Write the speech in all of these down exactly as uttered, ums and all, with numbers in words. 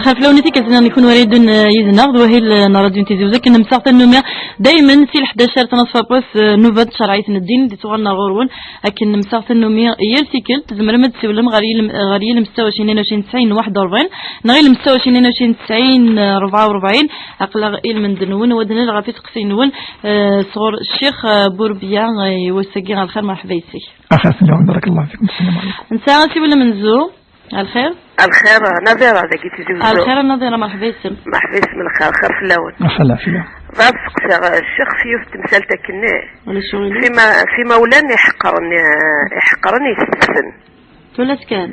Xef lawnit i k-aznen ikun wara yedden, eh, yid-neɣ d wahil, eh, n Radio Tizi Uzzu, akken nemsaɣ tannumi daymen si leḥdac ar tnaṣfa n wass, eh, nnuba n tcerɛit n ddin di tuɣal-nneɣ ɣur-wen, akken nemsaɣ tannumi yal tikkelt, tzemrem ad d-tessiwlem ɣer yilem-, ɣer yilem setta u ɛecrin tnin u ɛecrin tesɛin waḥed u rebɛin, neɣ yilem setta u ɛecrin tnin u ɛecrin tesɛin rebɛa u rebɛin, aql-aɣ ilmend-nwen, u ad nalel ɣef isteqsiyen-nwen, eh, sɣur Ccix, eh, Burbiya, eh, i wass-agi. Ɣer lxir, merḥba yes-k. Axir fell-awen, barakallahu fikum, assalamu alaykum. Nesɛa asiwel amenzu. Alxir? Alxir, Nadira, dagi Tizi Uzzu. Alxir a Nadira, merḥba yes-m. Merḥba yes-m, lxir, xir fell-awen. Axir lɛafiya. Bɣiɣ ad seqsiɣ, eh, ccix, f yiwet temsalt akken-nni. Ulac aɣilif. F ima-, f imawlan iḥeqren, eh, iḥeqren yessetsen. Tullas kan.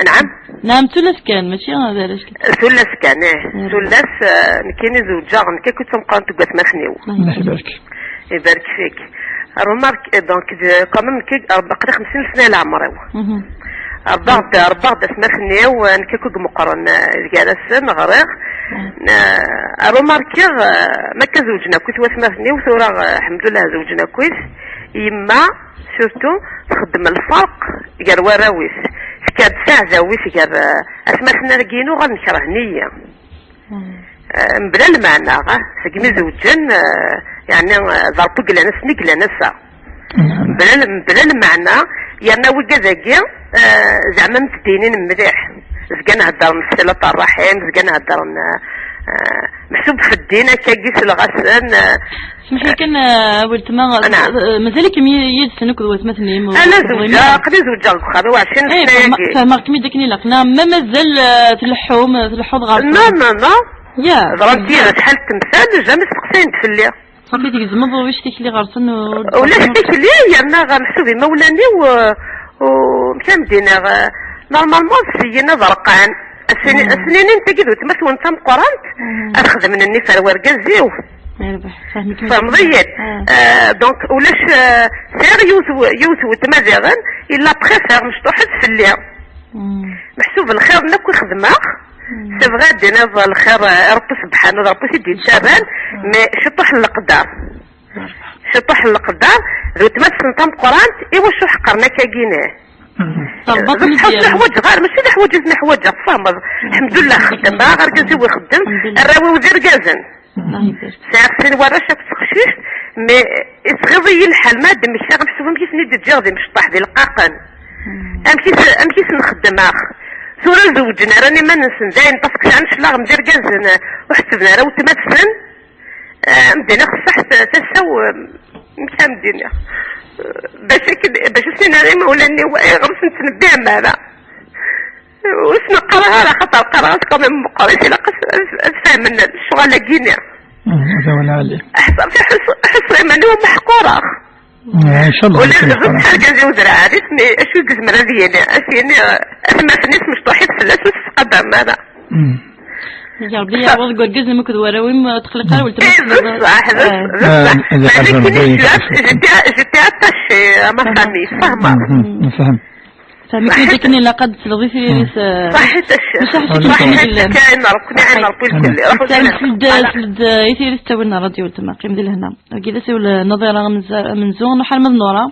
Anɛam? Naɛam, tullas kan, mačči d arrac kan. Tullas kan, eh. Tullas, eh, nekkini zewǧeɣ, nekk akked tameqqrant n watmaten-iw. Allah ibarek. Ibarek fik. Remarque, eh, donc, de, quand même, nekk, Rebbi aql-i xemsin sna leɛmer-iw. Mhm. Rebbaɣ-d, rebbaɣ-d atmaten-iw, eh, nekk akk i imeqqren, eh, gar-asen, ɣriɣ. Mhm. Eh, remarkiɣ, eh, ma akka zewǧen akkit watmaten-iw, tura, eh, ḥemdullah, zewǧen akkit. Yemma, surtout, txeddem lferq gar warraw-is. Tekka-d taɛdawit gar, eh, atmaten-agi-inu, ɣer nekrhen-iyi. Mhm. Eh, mebla lmeɛna, eh, segmi zewǧen, eh, yeɛni, eh, d Ṛebbi i yellan ass-nni i yellan ass-a. Mhm. Mebla, mebla lmeɛna, yerna wigad-agi, eh, zeɛma mtedinin mliḥ. Zgan heddren s silat ṛṛaḥim, zgan heddren, eh, eh, meḥsub f ddin akkagi selɣasen, eh. Smeḥ-iyi kan, eh, a weltma, eh, mazal-ikem yi-, yid-sen akked watmaten-im? Ana zewǧeɣ, aql-i zewǧeɣ deg uxxam-iw ɛecrin sna-agi. Fehmeɣ-kem-id akken ilaq, neɣ ma mazal, eh, tleḥḥum, tleḥḥuḍ ɣer... Non, non, non. Ya. Ẓrant yid acḥal n temsal, jamais steqsayen-d fell-i. Safi tgezmeḍ ulac tikli ɣer-sen, ur... Ulac tikli, yerna ɣer meḥsub imawlan-iw, eh, u-, amek am d-iniɣ, eh, normalement, syin ad ṛeqqɛen. Ass-nni, ass-nni n tagi d weltma-twen d tameqqrant, ad xedmen nnif ar wergaz-iw. Tfehmeḍ-iyi-d? Eh, donc, ulac, eh, sɛiɣ yiwet w-, yiwet weltma diɣen, illa préfère mecṭuḥet fell-i. Meḥsub lxir-nni akk i xedmeɣ, c'est vrai ad d-tiniḍ lxir, eh, Ṛebbi sebḥanu, d Ṛebbi i t-id-yettarran, mais ciṭuḥ n leqder. Ciṭuḥ n leqder, d weltma-tsen tameqqrant, i wacu ḥeqren akka gine? D ṣṣeḥ ur ḥwaǧeɣ ara, mačči d aḥwaǧ i ten-ḥwaǧeɣ, tfehmeḍ. Lḥemdullah, xeddmeɣ, argaz-iw ixeddem, arraw-iw d irgazen. Sɛiɣ sin warrac akked teqcict, mais ittɣiḍ-iyi lḥal ma ad d-mmektiɣ, meḥsub amek i ten-id-ǧǧiɣ d imecṭaḥ, d ileqqaqen. Amek i s-, amek i sen-xeddmeɣ? Tura ur zewǧen ara iman-nsen, dayen, parce que sɛan cclaɣem d irgazen, ur ḥettben ara weltma-tsen. Ah, medden ixṣṣaḥ t-, tasa-w, amek ara m-d-iniɣ? Bac akken, bac ur ssinen ara imawlan-iw ayɣer ur sen-ttnebbihem ara. Ur sen-qqareɣ ara, xaṭer qqareɣ-as quand même meqqrit, ilaq ad, ad, ad fehmen lecɣal-agi-nni. Mhm, d awal ɛali. Ḥṣ-, ḥṣ-, ḥṣiɣ iman-iw meḥqureɣ. Ah, inchallah. Ula d ẓẓ argaz-iw d lɛali-s, mais acu i yezmer ad yini? Ad s-yini, atmaten-is mecṭuḥit fell-as, ur s-ttqadaren ara. Mm. Ya Ṛebbi, yeɛweḍ deg urgaz-im akked warraw-im, ur tqelliq ara weltma. Eh, d ṣṣeḥ, d ṣṣeḥ, d ṣṣeḥ. Ah, j'étais, j'étais attaché à ma famille, tfehmeḍ. Mhm, nefhem. Fehmeɣ-kem-id akken ilaq ad tesleḍ i tiririt, eh, ṣaḥit a ccix. Maca ḥaca kan, ṣaḥit, ayen Ṛebbi, ayen Ṛebbi lkulli. Seld, seld, eh, i tiririt ttawil n ṛṛadyu weltma, qqim di lehna. Wagi d asiwel, eh, Naḍira Amenz-, Amenzu, nruḥ arma d Nura.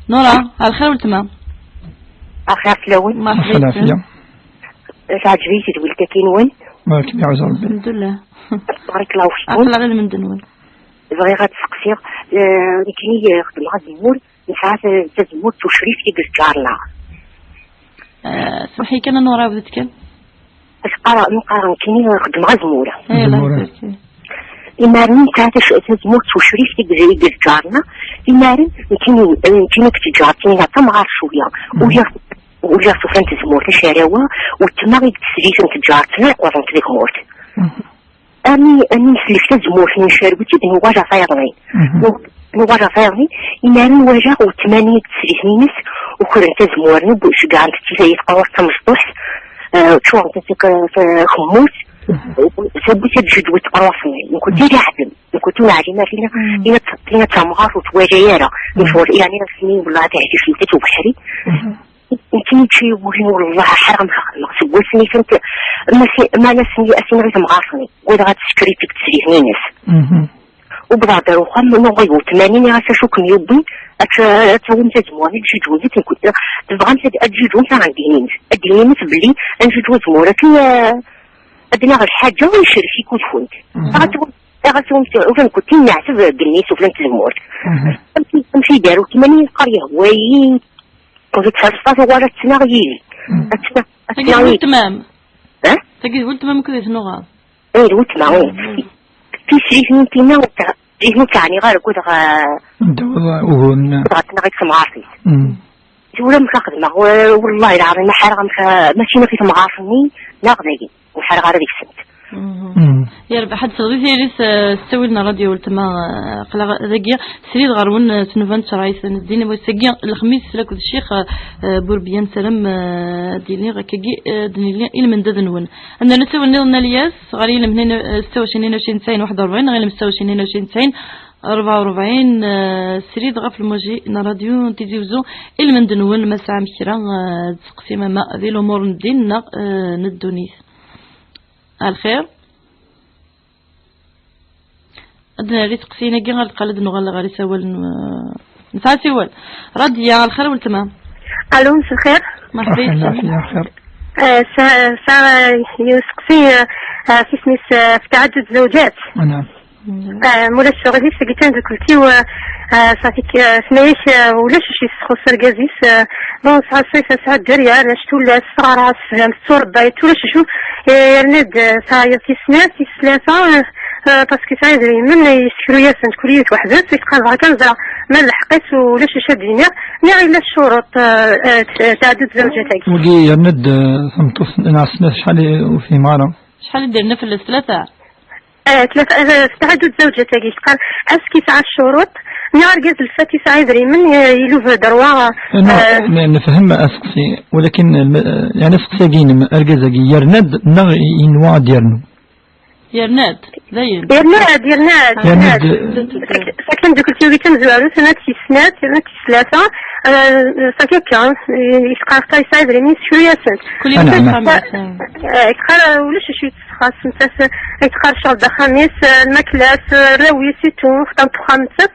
Nura, ɛla lxir weltma. Axir fell-awen. Merḥba yes-m. Teɛǧeb-iyi tedwilt-agi-nwen. Barakallahu fik. Alḥemdulillah. Barakallahu fikum. Aql-aɣ ilmend-nwen. Bɣiɣ ad d-seqsiɣ, eh, nekkini, eh, xedmeɣ azemmur, nesɛa ta-, tazemmurt tucrift i deg ǧǧarna. Eh, smeḥ-iyi kan, a Nura, bdiḍ kan. Acu qqareɣ, mi qqareɣ nekkini xedmeɣ azemmur. Eh, Allah ibarek. Imaren nesɛa tac-, tazemmurt tucrift i deg, i deg ǧǧarna. Imaren nekkini, eh, nekkini deg ǧǧarna, tamɣar cwiya. Ur lliɣ, ur lliɣ tufa n tezmurt, acarawa, weltma i deg teslit n tǧarna, iqwaḍen n tdegmurt. Ami, ami neslek tazemmurt n ncerwet-id, nuɣal ɣer tayeḍnin. Nu-, nuɣal ɣer tayeḍnin, imaren walaɣ weltma-nni d teslit-ines ukren tazemmurt-nni, ceggɛent-tt i tqerrunt tamecṭuḥt, eh, ččurent-tt takemmurt, tawwit ad d-judwet tqerrunt-nni. Nekkenti d aɛdem, nekkenti ur neɛlim ara, tina, tina d tamɣart ur twala ara. Mecɣul, yani, ass-nni, wellah, ad iɛeddi cemtet ubeḥri. Nekkini d tiwurin, wellah, ḥareɣ ma xedmeɣ seg wasmi tent-, ma si-, ma la sni-, asmi i temɣart-nni, walaɣ ad teskri deg teslit-ines. Ubḍeɣ-d ar uxxam, nuɣ i weltma-nni, nniɣ-as acu kem-yewwin, ad t-, ad tawim tazemmurt-nni, ad tjijwem, ad tent-, tebɣamt ad, ad tjijwem taɣendin-ines. Ad d-tinimt belli ad njiǧ azemmur akken, eh, Ad naɣ lḥaǧa, ur ncrek i kudkunt. Mhm. Aɣ-, aɣ-, ula nekkenti neɛteb deg nnif, ula n tzemmurt. Mhm. Amek i, amek i dar weltma-nni, yeqqar yehwa-yi, ur tettḥerṣat wara ad ttnaɣ yid-i. Mhm. Ad ttnaɣ, ad Tagi d ttnaɣ yid-i. Weltma-m? Eh? Tagi d weltma-m akked i tennuɣeḍ? Eh, d weltma, eh. Mhm. Tisrit-nni tinna, tisrit-nni ur tt-ɛniɣ ara akked ɣ-, Anda wwḍen uguren? Akked ɣ-ttnaɣ i temɣart-is. Mhm. Tura amek ara xedmeɣ? Wa-, wallahi lɛaḍim, ma ḥareɣ amek a-, ma ččinaɣ i temɣart-nni, neɣ dayi, ur ḥareɣ ara deg-sent. Mhm. Mm. Yerbeḥ, ad tesleḍ i tayri s, eh, s ttawil n ṛṛadyu weltma, eh, aql-aɣ dagi, srid ɣer-wen, eh, s nnuba n tcerɛit n ddin, wass-agi, lexmis, akked ccix, eh, Burbiya, nessaram, eh, ad d-yili akkagi, eh, ad d-nili i lmendad-nwen. Ad nernu ttawil nniḍen n Alyas, ɣer yilem tnin, eh, setta u ɛecrin tnin u ɛecrin tesɛin waḥed u ṛebɛin, neɣ yilem setta u ɛecrin tnin u ɛecrin tesɛin rebɛa u ṛebɛin, eh, srid ɣef lmuji n ṛṛadyu n Tizi Wezzu, i lmend-nwen, ma tesɛam kra, eh, ad tseqsim ama di lumuṛ n ddin neɣ, eh, n ddunit. A lxir. Ad nerr iseqsiyen-agi ɣer tqala ad nuɣal ɣer isawalen, eh, nesɛa asiwel. Radiya, a lxir weltma. Allo, مساء الخير. مرحبا. أهلا، يا خير. آه، سا-، سا-، يسقسي، آه، آه، في اسمي س-، في تعدد زوجات. نعم. آه، مولاش شغلي سقيتان ذكرتي و، آه، صافي ك-، آه، سميت، آه، ولاش شي سخو سرقازيس، آه، بون، صافي، صافي، صافي، الدريا، علاش تولى الصغار، عاس فهم، تصور بايت، ولاش شو، آه، يرند، آه، صافي، في سنة، في ثلاثة، آه، آه، باسكو سعيد ريمن يسكرو ياسن كل يوت وحدة، يتقال بها كنزرة، ما لحقت ولاش شاد دينيا، ني غير الشروط، آه، آه، ت-، تعدد زوجتك. ولي يرند، آه، ثمطوس، ناس، ناس، شحال في مارا؟ شحال درنا في الثلاثة؟ آه، ثلاثة، آه، تعدد زوجتك، يتقال اسكي تاع الشروط، ني غير قاز الفاتي سعيد ريمن، آه، يلوف دروا، نو، آه، ن-، نفهم اسقسي، ولكن الم-، يعني اسقسي كاين ارقاز يرند، نغ ينوى ديرنو. يرناد، داين. يرناد، يرناد، يرناد. يرناد. ساكن دوك التيوبي تمزوارو، سنة تيسنات، سنة تيسلاتة. آه، ساكن كان، يسقى خطا يسعد ريمي شوية سنت. كل يوم أنا، أنا. تسعة مية. آه، يتقال ولا شي شي تسخاص، نتا س-، يتقال شغل دا خميس، آه، الماكلات، آه، الراوي، سيتو، خطا بخمسة.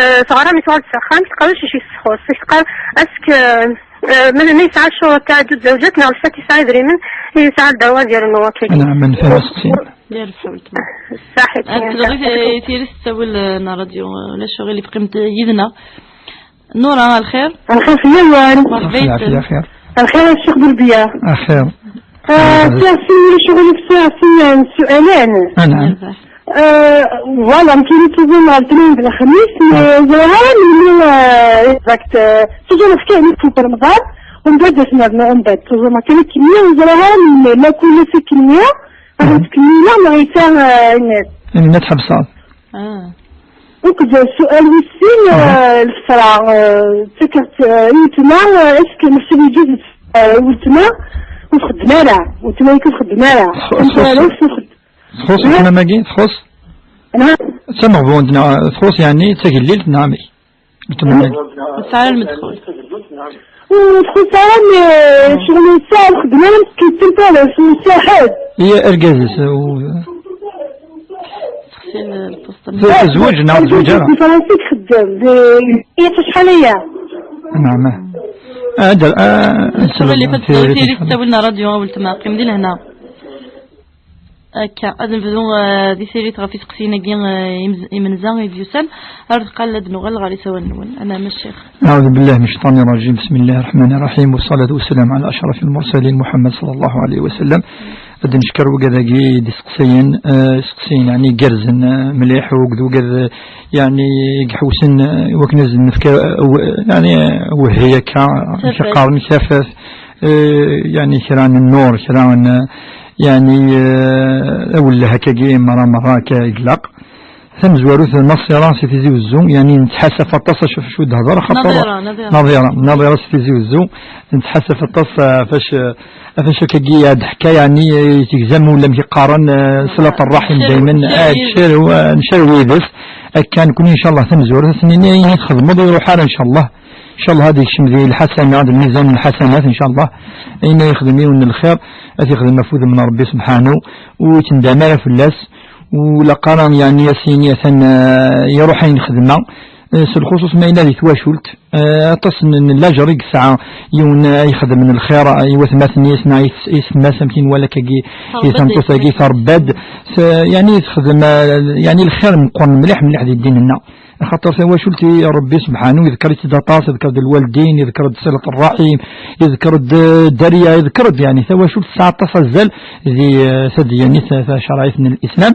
آه، صغارة ميتوال تسخان، يتقال شي شي تسخوص، يتقال اسك، آه، آه، من، من يسعى الشهرة تاع جوج زوجات، نعم، شفت يسعى يدري من يسعى الدعوة ديال النواكي. نعم، من فهم السقسي. ديال الحول، تمام. صحيح. آه، تلغي تيري ستاول، آه، نا راديو، آه، ولا شو غير اللي بقيمت يدنا. نورة، الخير؟ الخير في الأول. مرحبا الخير، يسلم. الخير. الخير الشيخ بلبية. الخير. آه، سي عصيم، شغل في سي عصيم، سؤالين. آه، نعم. آه، voilà، كاين توزون مع الاثنين بالخميس، مي زراها من، آه، exact، آه، توزون نحكي عليه في رمضان، ومن بعد درت نعمل، ومن بعد توزون ما كاين كمية، وزراها من ما كل في كمية، غادي تكملها، ما غيتا، آه، الناس. الناس حبصات. آه. وكذا السؤال والسين، آه، الفطرة، آه، تكرت، آه، يتما، آه، اسك المكتب يجوز، آه، وتما، وتخدم على، وتما يكون خدم على. خ-، خ-، خ-، خصوص. خصوص. نعم. أنا ما جيت خصوص. نعم. سمع بوندنا خصوص، يعني، تقليل، نعم. أنتم من؟ سعر المدخول. ودخل سعر، آه، شغل ساعة الخدمة، كيتم تاع ساعة. هي أرجازس و- تخسي البوست. زوج، نعم، زوج، أنا. فرنسي تخدم. هي شحال هي؟ نعم. آه، هذا، آه، الشغل اللي فات في الزوج، هي اللي تستوي لنا راديو أول تما، قيم لي لهنا. Akka, ad nebdu, eh, di tiririt ɣef iseqsiyen-agi, eh, imz-, imenza i d-yusan, ar deqqal ad nuɣal ɣer isawal-nwen. Anɛam a ccix. أعوذ بالله من الشيطان الرجيم. بسم الله الرحمن الرحيم. والصلاة والسلام على أشرف المرسلين محمد صلى الله عليه وسلم. Ad d-necker wigad-agi d-iseqsayen, eh, iseqsayen, yeɛni, gerrzen, eh, mliḥ, wigad, wigad, eh, yeɛni, i iḥewsen, eh, i wakken ad nefk, eh, w-, yeɛni, eh, wehhi akka, amek qqaren, tafat, eh, yeɛni, kra n nnur, kra n, yeɛni, eh, awelleh akkagi, merra, merra akka i ilaq. Tamezwarut, Naṣira si Tizi Wezzu, yeɛni, nettḥasaf aṭas, acuf acu d-hder, axaṭer Naḍira, Naḍira. Naḍira, Naḍira si Tizi Wezzu, nettḥasaf aṭas, eh, fac, eh, fac akkagi ad ḥka, yeɛni, eh, tegzam ula amek i qqaren, eh, صلة الرحم دايما, eh, ncerrew, eh, ncerrew yid-s. Akka, nekni, incallah, tamezwarut, ad s-nini ayen i txedmeḍ ur iruḥ ara, incallah. Incallah, ad ikcem di lḥasana, di lmizan n lḥasanat, incallah. Ayen ay yexdem yiwen n lxir, ad t-ixdem ɣef wudem n Ṛebbi subḥanu, ur yettendam ara fell-as, u la qqaren, yeɛni, a s-yini, atan, eh, iruḥ ayen xedmeɣ, Eh, s lxuṣuṣ ma yella di twacult, eh, aṭas n, n lajer i yesɛa yiwen, eh, ay ixedmen lxir, eh, i watmaten-is neɣ i s-, i yessetma-s, amek i nwala akkagi, i tameṭṭut-agi terbad, s-, yani texdem, eh, yani lxir meqqren mliḥ, mliḥ di ddin-nneɣ. Axaṭer tawacult i Rebbi subḥanu, iḍker-itt-id aṭas, iḍker-d lwaldin, iḍker-d silat ṛṛaḥim, iḍker-d, eh, dderya, iḍker-d, yani tawacult tesɛa aṭas azal di, eh, tadyanit, eh, tacerɛit n Lislam.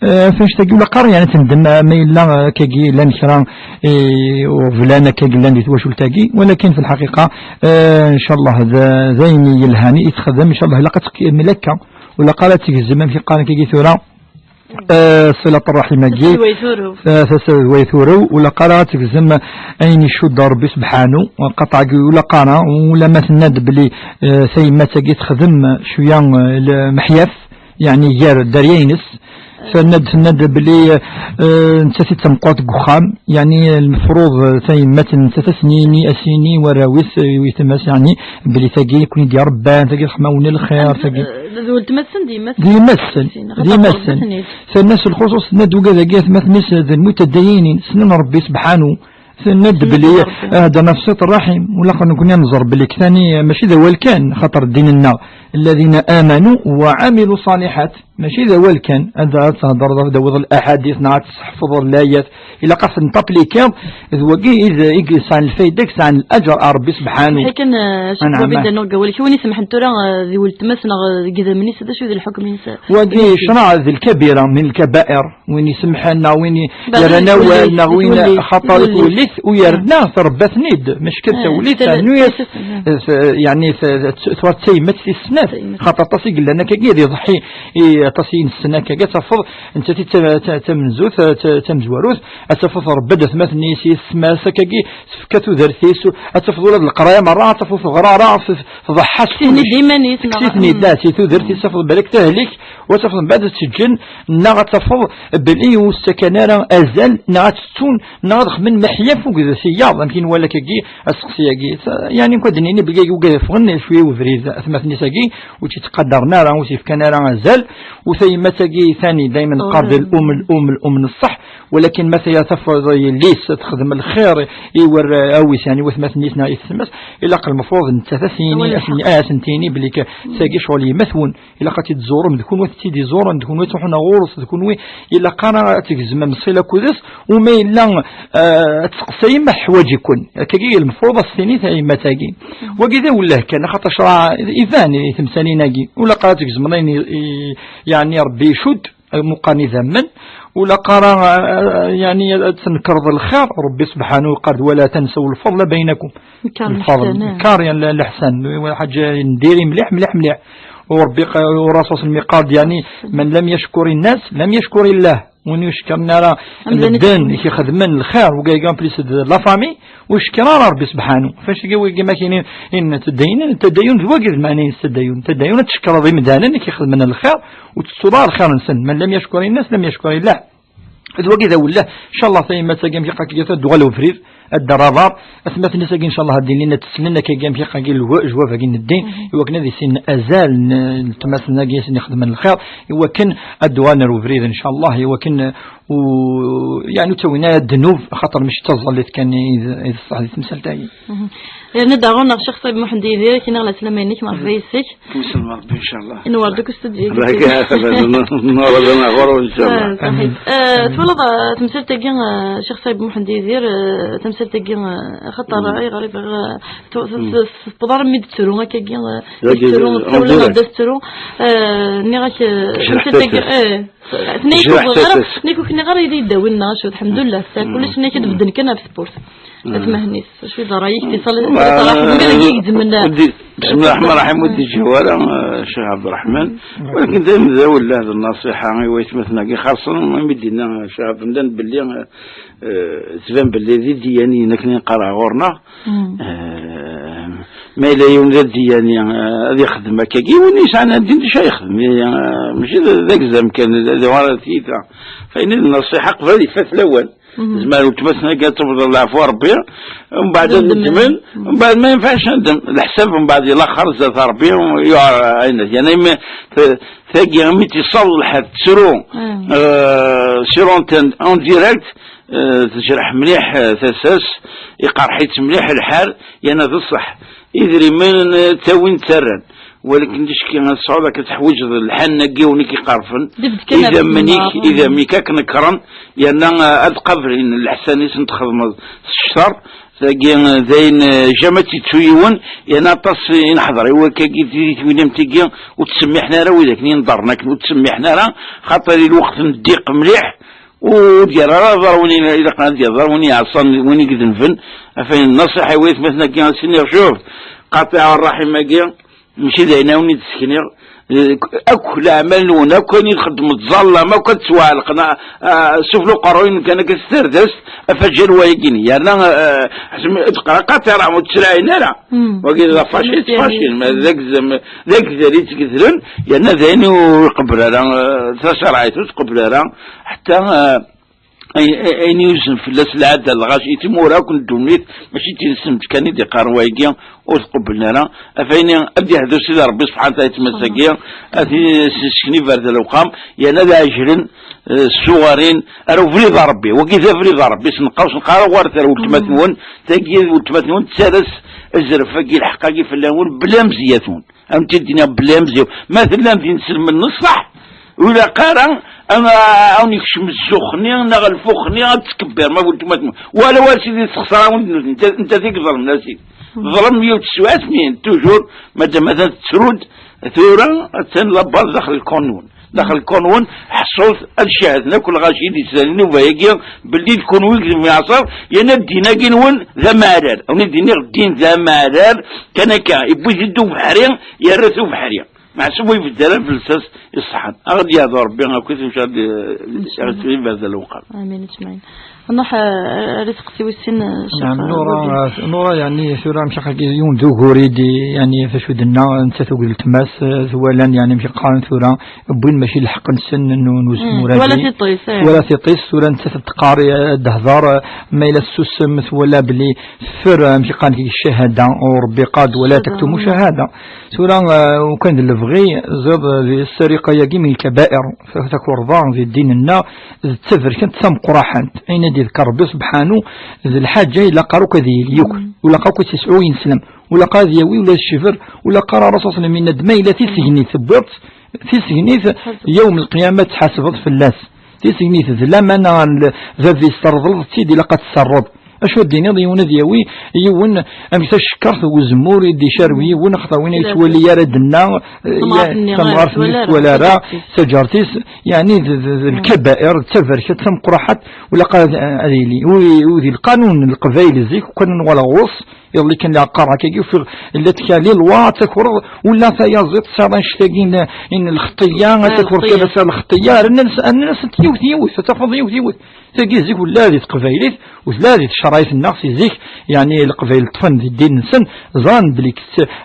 Eh, ɣef annect-agi ula qqar, yani tendem, eh, ma yella, eh, akkagi llan kra, eh, uɣeblan akkagi llan di twacult-agi, walakin fi lḥaqiqa, eh, ncallah d, d ayen yelhan i texdem, ncallah ilaq ad tkemmel akka, ula qqar ad tgezm amek i qqaren akkagi tura, eh, silat ṛṛaḥim-agi, eh, tasa d way turew, ula qqar ad tgezm ayen icudd Rebbi subḥanu, qaṭeɛ-agi ula qqar, ula ma tenna-d belli, eh, tayemmat-agi texdem cwiya, eh, lmeḥyaf, yeɛni gar dderya-ines. Tenna-d, tenna-d belli, eh, nettat i d tameqqrant deg uxxam, yeɛni lmefruḍ, eh, tayemmat n nettat ad s-yini, ad s-yini warraw-is, eh, i wetma-s, yeɛni belli tagi i ken-id-irebban, tagi txedm-awen lxir, tagi. Eh, d weltma-tsen, d yemma-tsen? D yemma-tsen, d yemma-tsen. Tenna s lxuṣuṣ, tenna-d ugad-agi atmaten-is d lmutadayinin, ssnen Rebbi subḥanu. Tenna-d belli, eh, heddren ɣef silat ṛṛaḥim, ula qqar nekkni ad nẓer belli ktani, eh, mačči d awal kan, xaṭer ddin-nneɣ, الذين آمنوا وعملوا الصالحات. Mačči d awal kan, ad, ad thedreḍ, ad d-tawiḍ laḥadit, neɣ ad tesseḥfeḍeḍ layat, ilaq ad ten-taplikiḍ, d wagi i d, i yesɛan lfayda, i yesɛan laǧer ar Rebbi subḥanu. Kan, eh, Ccix Anɛam. Bubid, annaɣ deg wawal-ik, win isemḥen tura, eh, di weltma-s neɣ, eh, deg idammen-is, d acu i d lḥukm-ines? Wagi ccreɛ d lkabira min lkabair, win isemḥen, neɣ win i-, yerran awal, neɣ win, xaṭer i twellit, u yerna terba-ten-id, mačči kan tawellit, ternu-yas, eh, yeɛni, t-, t-, twar d tayemmat tis snat, xaṭer aṭas i yellan akkagi ad iḍeḥḥi i aṭas i nessen akkagi, ad tafeḍ nettat i d ta-, ta-, tamenzut, ta-, ta-, tamezwarut, ad tafeḍ tṛebba-d atmaten-is, yessetma-s akkagi, tefka tudert-is, ad tafeḍ ula d leqraya merra, ad tafeḍ teɣra, ara f-, tḍeḥḥa s kullec. Tessen-id iman-is, neɣ? Tessen-id, ah, si tudert-is, tafeḍ balak tahlik, u ad tafeḍ mbeɛd ad tt-ǧǧen, neɣ ad tafeḍ belli ur s-ttakan ara azal, neɣ ad tt-ttun, neɣ ad xedmen meḥyaf ugd tiyaḍ, amek i nwala akkagi aseqsi-agi. Yeɛni, nekk ad d-nini belli ugad ffɣen cwiya ubrid, atmaten-is-agi, ur tt-ittqadaren ara, ur s-yefkan ara azal, u tayemmat-agi tani daymen qqar d l-um, l-um, l-um n ṣṣeḥ, walakin ma taya tafeḍ yelli-s ad texdem lxir i warraw-is, yeɛni watmaten-is neɣ i tetma-s, ilaq lmefruḍ nettat ad s-yini, ad s-yini, ad sen-tini belli ka-, tagi ccɣel yemma-twen, ilaq ad tt-id-tẓurem, d kunwi ad tt-id-iẓuren, d kunwi ad truḥem ɣur-s, d kunwi ilaq ara ad tgezmem ṣṣila akked-s, u ma yella, eh, ad testeqsayem ma teḥwaǧ-iken. Akkagi i lmefruḍ ad s-tini tayemmat-agi. Wagi d awelleh kan, axaṭer ccreɛ iban i temsalin-agi. Ur ilaq ara ad tgezmeḍ ayen i, i, yeɛni Rebbi icudd, meqqar n idammen, ur ilaq ara, eh, yeɛni ad tnekreḍ lxir, Rebbi subḥanu yeqqar-d: "ولا تنسوا الفضل بينكم." Lfeḍl, eh. Nker, yeɛni, leḥsan, ḥaǧa n diri mliḥ, mliḥ, mliḥ. U Rebbi qa-, u Rasul sallam yeqqar-d, yeɛni, "من لم يشكر الناس لم يشكر الله." Win ur icekkren ara medden i k-ixedmen lxir, wagi en plus d la famille, ur icekker ara Rebbi subḥanu. Fac-agi wigi ma kinin in tadayun, tadayun d wagi d meɛna-ines tadayun. Tadayun ad tcekkreḍ imdanen i k-ixedmen lxir, ur tettuḍ ara lxir-nsen. "من لم يشكر الناس لم يشكر الله." D wagi d awelleh, ncallah tayemmat-agi amek iqqar-agi ad d-tuɣal ubrid, ad d-terr aḍar, atmaten-is-agi ncallah ad d-ilin ad t-ssnen akkagi amek iqqar-agi lwa-, jwab-agi n ddin, iwakken ad issinen azal n, n tmaten-agi i sen-ixedmen lxir, iwakken ad d-uɣalen ar ubrid ncallah, iwakken, u, yeɛni ur ttawin ara ddnub, axaṭer mačči d taẓallit kan i d, i d ṣṣeḥ di temsalt-agi. Yerna daɣen neɣ Ccix Ṣayeb Muḥend Yidir, ak-iniɣ leslama-inek, merḥba yes-k. Temselma Rebbi, ncallah. Nwer deg ustudyu. Allah ibarik, nwer d anaɣur, ncallah. Ah, saḥit. Eh, twalaḍ, eh, tamsalt-agi, eh, Ccix Ṣayeb Muḥend Yidir, eh, tamsalt-agi, eh, axaṭer ayɣer i bɣiɣ, eh, tu-, tu-, tu-, tewweḍ armi d-tettru, akkagi, eh, d-tettru, tessawel-aneɣ-d ad tettru, eh, nniɣ-ak, eh, tamsalt-agi, eh, tenna-ak ur bɣiɣ ara, tenna-ak ur k-nniɣ ara yella yeddaw-in neɣ acu, lḥemdullah, tesɛa kullec, tenna-ak ad bedden kan ɣef tewwurt. Atmaten-is, acu i d ṛṛay-ik fi ṣal-, fi ṣal-, ur d-, bismillah ṛṛaḥman ṛṛaḥim, ur d-iǧǧi ara, eh, Ccix Ɛebderreḥman. Walakin dayem d awelleh d nnṣiḥa i waytmaten-agi xerṣen, imi d-yenna Ccix Ɛebderreḥman belli, eh, tban belli d iddiyaniyen akken i neqqar ɣur-neɣ. Eh, ma yella yiwen d addiyani, eh, ad ixdem akkagi, win yesɛan addin d acu ara yexdem, eh, mačči d, d agzam kan, d, d, d tiyita. Fayen d nnṣiḥa qbel ifat lawan. Tezmer weltma-tsen ad tebḍ leɛfu Rebbi, mbeɛd ad neddmen, mbeɛd ma yenfeɛc ad neddem. Leḥsab mbeɛd ilaxer zdat Rebbi, yuɛer ayen. Yeɛni, imi t-, tagi, imi tt-iṣaḍ lḥal, tettru, eh, sur antenne, en direct, Eh, tejreḥ mliḥ, eh, tasa-s, iqerḥ-itt mliḥ lḥal, yerna d ṣṣeḥ. Idrimen, eh, ttawin ttarran. Walakin ticki ad tesɛuḍ akka teḥwiǧeḍ lḥan-agi wen i k-iqerfen. Idammen-ik, idammen-ik ad k-nekren, yerna, eh, ad qablen leḥsan-is n txedmeḍ s ccer. Tagi, eh, d ayen, eh, jama tt-ittu yiwen, yerna aṭas i neḥḍer i wakkagi di twinamt-agi, ur ttsemmiḥen ara widak yenḍerren akken, ur ttsemmiḥen ara, xaṭer i lweqt n ddiq mliḥ, ur d-yerra ara aḍar win i-, ilaqen ad d-yerr aḍar win iɛeṣṣan, win i idenben. Ɣef wayen nnaṣiḥa i waytmaten-agi ad s-iniɣ, cuf, qatiɛ ṛṛaḥim-agi, mačči d ayen ara wen-id-sekniɣ. Eh, akk leɛmal-nwen, akk ayen i txeddmeḍ, tẓallam, akk ad ttwaɛelqen, ah, ah, sufella uqerruy-nwen kan akka s tardast, afaǧal wayagi-nni. Yerna, eh, ḥsem, d qraqat ara, ur ttlaɛin ara. Wagi d afacil, ttfacil, ma d agzam, d agdal i ttgedlen, yerna d ayen ur iqebbel ara, eh, tacerɛit ur tqebbel ara, ḥetta, eh, ay-, ay-, ayen yuzen fell-as lɛadda, lɣaci, timura akk n ddunit, mačči d tidet kan i d-iqqaren wayagi, ur tqebblen ara. Ɣef wayen ad d-yehdu Sidi Ṛebbi subḥanahu wa taɛala i tmes-agi, ad t-yessken iberdan lewqam, yerna ad ɛejlen, eh, ssuɣarin ar ubrid n Ṛebbi. Wagi d abrid n Ṛebbi, senqaw, senqaw ara ɣer tara weltma-twen, tagi d weltma-twen, tettarra-s azref-agi, lḥeqq-agi fell-awen, bla mzeyya-twen. Am tt-id-iniɣ belli amezyaw, ma tellam d inselmen n ṣṣeḥ, ur ilaq ara a, a wen-ikcem zzux-nni neɣ lfux-nni ad tkebber ma weltma-twen. Wala, wala sidi, tessexṣer-awen-d nutni, nta, nta i iḍelmen a sidi. Ḍlem yiwet teswiɛt-nni, toujours, madam atan tettru-d, tura attan la base daxel lkun-nwen. Daxel lkun-nwen, ḥṣut ad cehden akk lɣaci i d-yeslan nnuba-agi, belli d kunwi i yemyaṣer, yerna ddin-agi-nwen d amaɛrar. Awen-id-iniɣ, ddin d amaɛrar, kan akka, iwwi-t-id ubeḥri, yerra-t ubeḥri. Meɛsub ur ibedd ara f lsas iṣeḥḥan. Ad ɣ-d-yehdu Ṛebbi akkit, maca ad, ad iberda lewqam. Amin ajmaɛin. Nruḥ, eh, ar iseqsi wis sin, eh, Ccix, Naɛam, eh, Nura, Budi. Eh, Nura, yeɛni, tura, mcax, yiwen d ugur i d, yeɛni, f acu d-nenna, nettat akked weltma-s, eh, twalan, yeɛni, amek qqaren tura, wwin mačči lḥeqq-nsen n, n uzemmur-agi. Twala tiṭ-is, eh. Twala tiṭ-is, tura nettat ad d-teqqar, eh, ad d-tehder, eh, ma yella tessusem, twala belli teffer, eh, amek qqaren deg ccahada, u Ṛebbi qal, ولا تكتموا الشهادة. Tura, eh, ukan d lebɣi, ziḍ, eh, di ssariqa-agi min lkabair, ta-, takurḍa di ddin-nneɣ, d taberkant tameqqraḥant. Ayen ad d-yedker Ṛebbi subḥanu, d lḥaǧa ilaq ara akk ad yili yakk. Ur ilaq akk ad tt-yesɛu yineslem. Ur ilaq ad yawi ula d ccibr, ur ilaq ara Ṛasul sallam yenna-d ma yella tisegnit tewwiḍ-tt, tisegnit yawm lqiyama ad tḥasbeḍ fell-as. Tisegnit d lamana n l-, bab-is, terḍleḍ-tt-id, ilaq ad tt-terreḍ. Acu ad d-tiniḍ, yiwen ad yawi, yiwen, amek tacekkart n uzemmur i d-icerrew yiwen, axaṭer win ur yettwali ara d-nna, eh, tamɣart-nni ur tettwali ara, taǧart-is, yeɛni d, d, d lkabair, d taberkat tameqqraḥat, ur ilaq ad, ad yili. U, u di lqanun n Leqbayel zik, ukan nwala ɣur-s, iḍelli kan la qqareɣ akkagi, ufiɣ la tkali lwa, ad takreḍ, ula tayaziḍt tesɛiḍ annect-agi n, n lxeṭṭiya, ad takreḍ kan ass-a lxeṭṭiya, rnan-as, rnan-asent yiwet, yiwet, ad tafeḍ yiwet, yiwet. Tagi zik ula di teqbaylit, u tella di tecrayt-nneɣ si zik, yeɛni Leqbayel ṭṭfen di ddin-nsen, ẓran belli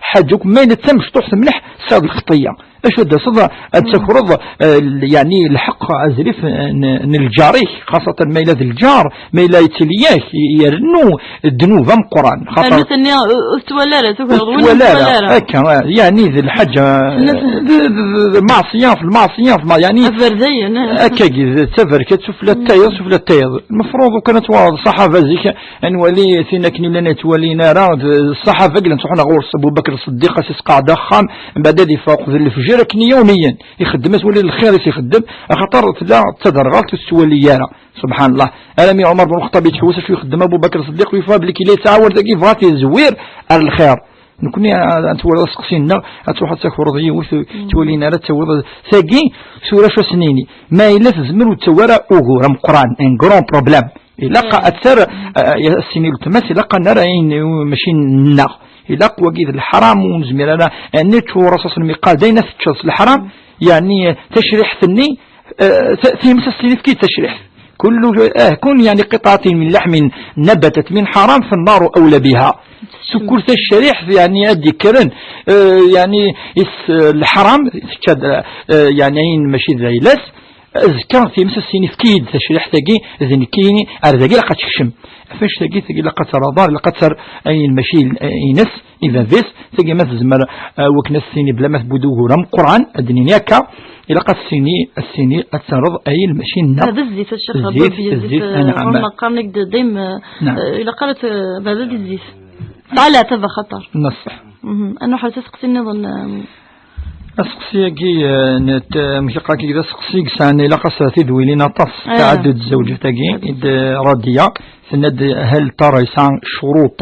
ḥaǧa akk ma yella d tamecṭuḥt mliḥ, tesɛiḍ lxeṭṭiya. Acu ad d-taseḍ, ad takreḍ, eh, yeɛni lḥeqq azrif n, n lǧar-ik, xaṣatan ma yella d lǧar, ma yella yettili-ak, yernu ddnub ameqqran. Xaṭer nutni ur, ur twala ara, tufiḍ win ur twala ara. Akka, eh, yeɛni d lḥaǧa, d, d, d, d lmeɛṣiya, f lmeɛṣiya, f lmeɛ-, yeɛni aberdayen, eh. Akkagi, d taberkat, sufella tayeḍ, sufella tayeḍ. Lmefruḍ ukan ad twaɣeḍ ṣṣaḥaba zik, ad nwali tin akken ur llan yettwalin ara, d ṣṣaḥaba i llan ttruḥun ɣur-s Abu Bakr Ṣeddiq, ad s-isqeɛɛed axxam, mbeɛd ad yeffeɣ uqbel lefjer akken yawmiyen. Ixeddem-as wali lxir i s-ixeddem, axaṭer tella d taderɣalt ur tettwali ara. Subḥan Llah. Armi Ɛumar ben Lxeṭṭab yettḥewwis acu ixeddem Abu Bakr Ṣeddiq, yufa belli kila yettɛawad dagi, yebɣa ad t-yezwir ar lxir. Nekni, a, a twaliḍ aseqsi-nneɣ, ad truḥ ad takreḍ yiwet, ur twalin ara, ad tawiḍ tagi, tura acu ad s-nini? Ma yella tezmer ur d-tawi ara ugur ameqqran, un grand problème. Ilaq ad tar, a, a, as-tini weltma-s, ilaq ad nerr ayen, mačči nneɣ. Ilaq wagi d leḥram, ur nezmir ara, a, nečč, u Rasul sallam iqal d ayen ad teččeḍ s leḥram, yeɛni, tacriḥt-nni, eh, t-, times ad s-tini efk-iyi-d tacriḥt. كل، آه، كل يعني قطعة من لحم نبتت من حرام فالنار أولى بها. Sukkur tacriḥt, yeɛni, ad d-ikkren, eh, yeɛni, is, eh, leḥram, tečča-d, eh, yeɛni, ayen mačči d ayla-s, Azekka times ad s-yini, efk-iyi-d tacriḥt-agi, d nekkini, ar dagi ilaq ad tekcem. Ɣef annect-agi, tagi ilaq ad terr aḍar, ilaq ad terr ayen mačči ines i bab-is. Tagi ma tezmer, eh, wakken ad s-tini bla ma tewwi-d ugur ameqqran, ad d-nini akka, ilaq ad s-tini, ad s-tini ad terreḍ ayen mačči nneɣ. Ah, d zzit, a Ccix Zzit, Rebbi, zzit, zzit, eh, anɛam. Ɣur-neɣ qqaren-ak-d dayem, eh, Naɛam. Eh, ilaq ara t-, baba di zzit. Tɛala taba xaṭer. Neṣṣeḥ. Mhm. Ad nruḥ ar taseqsi nniḍen, eh, Aseqsi-agi, eh, net, eh, amek iqal-k, d aseqsi i yesɛan, ilaq ad s-, tidwilin aṭas. Ah. Taɛaddud zzawǧat-agi, i d-, eh, Radiya, tenna-d, hal tara yesɛa ccuruṭ,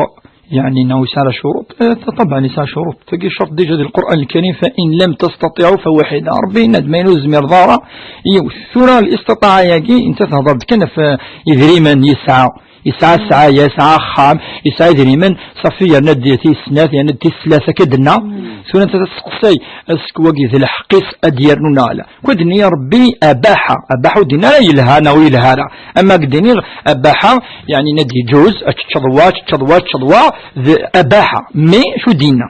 yeɛni, neɣ yesɛa ccuruṭ? Eh, ṭaban yesɛa ccuruṭ. Tagi ccerṭ déjà di Lqur'an Lkarim, fa in lam tastatiɛu fa waḥida. Rebbi yenna-d, ma ur tezmireḍ ara, yiwet. Tura listiṭaɛa-agi, netta tehder-d kan ɣef, eh, idrimen yesɛa. Yesɛa ssɛaya, yesɛa axxam, yesɛa idrimen, ṣafi yerna-d tis snat, yerna-d tis tlata, akka d-nna. Tura netta testeqsay, est-ce que wagi d lḥeqq-is ad d-yernu neɣ ala? Kkud-nni Rebbi abaḥa, abaḥa ur d-yenni ara yelha neɣ ur yelha ara. Ama deg d-iniɣ abaḥa, yeɛni yenna-d yeǧuz, ad teččeḍ wa, ad teččeḍ wa, ad teččeḍ wa, d abaḥa. Mais, acu d-yenna?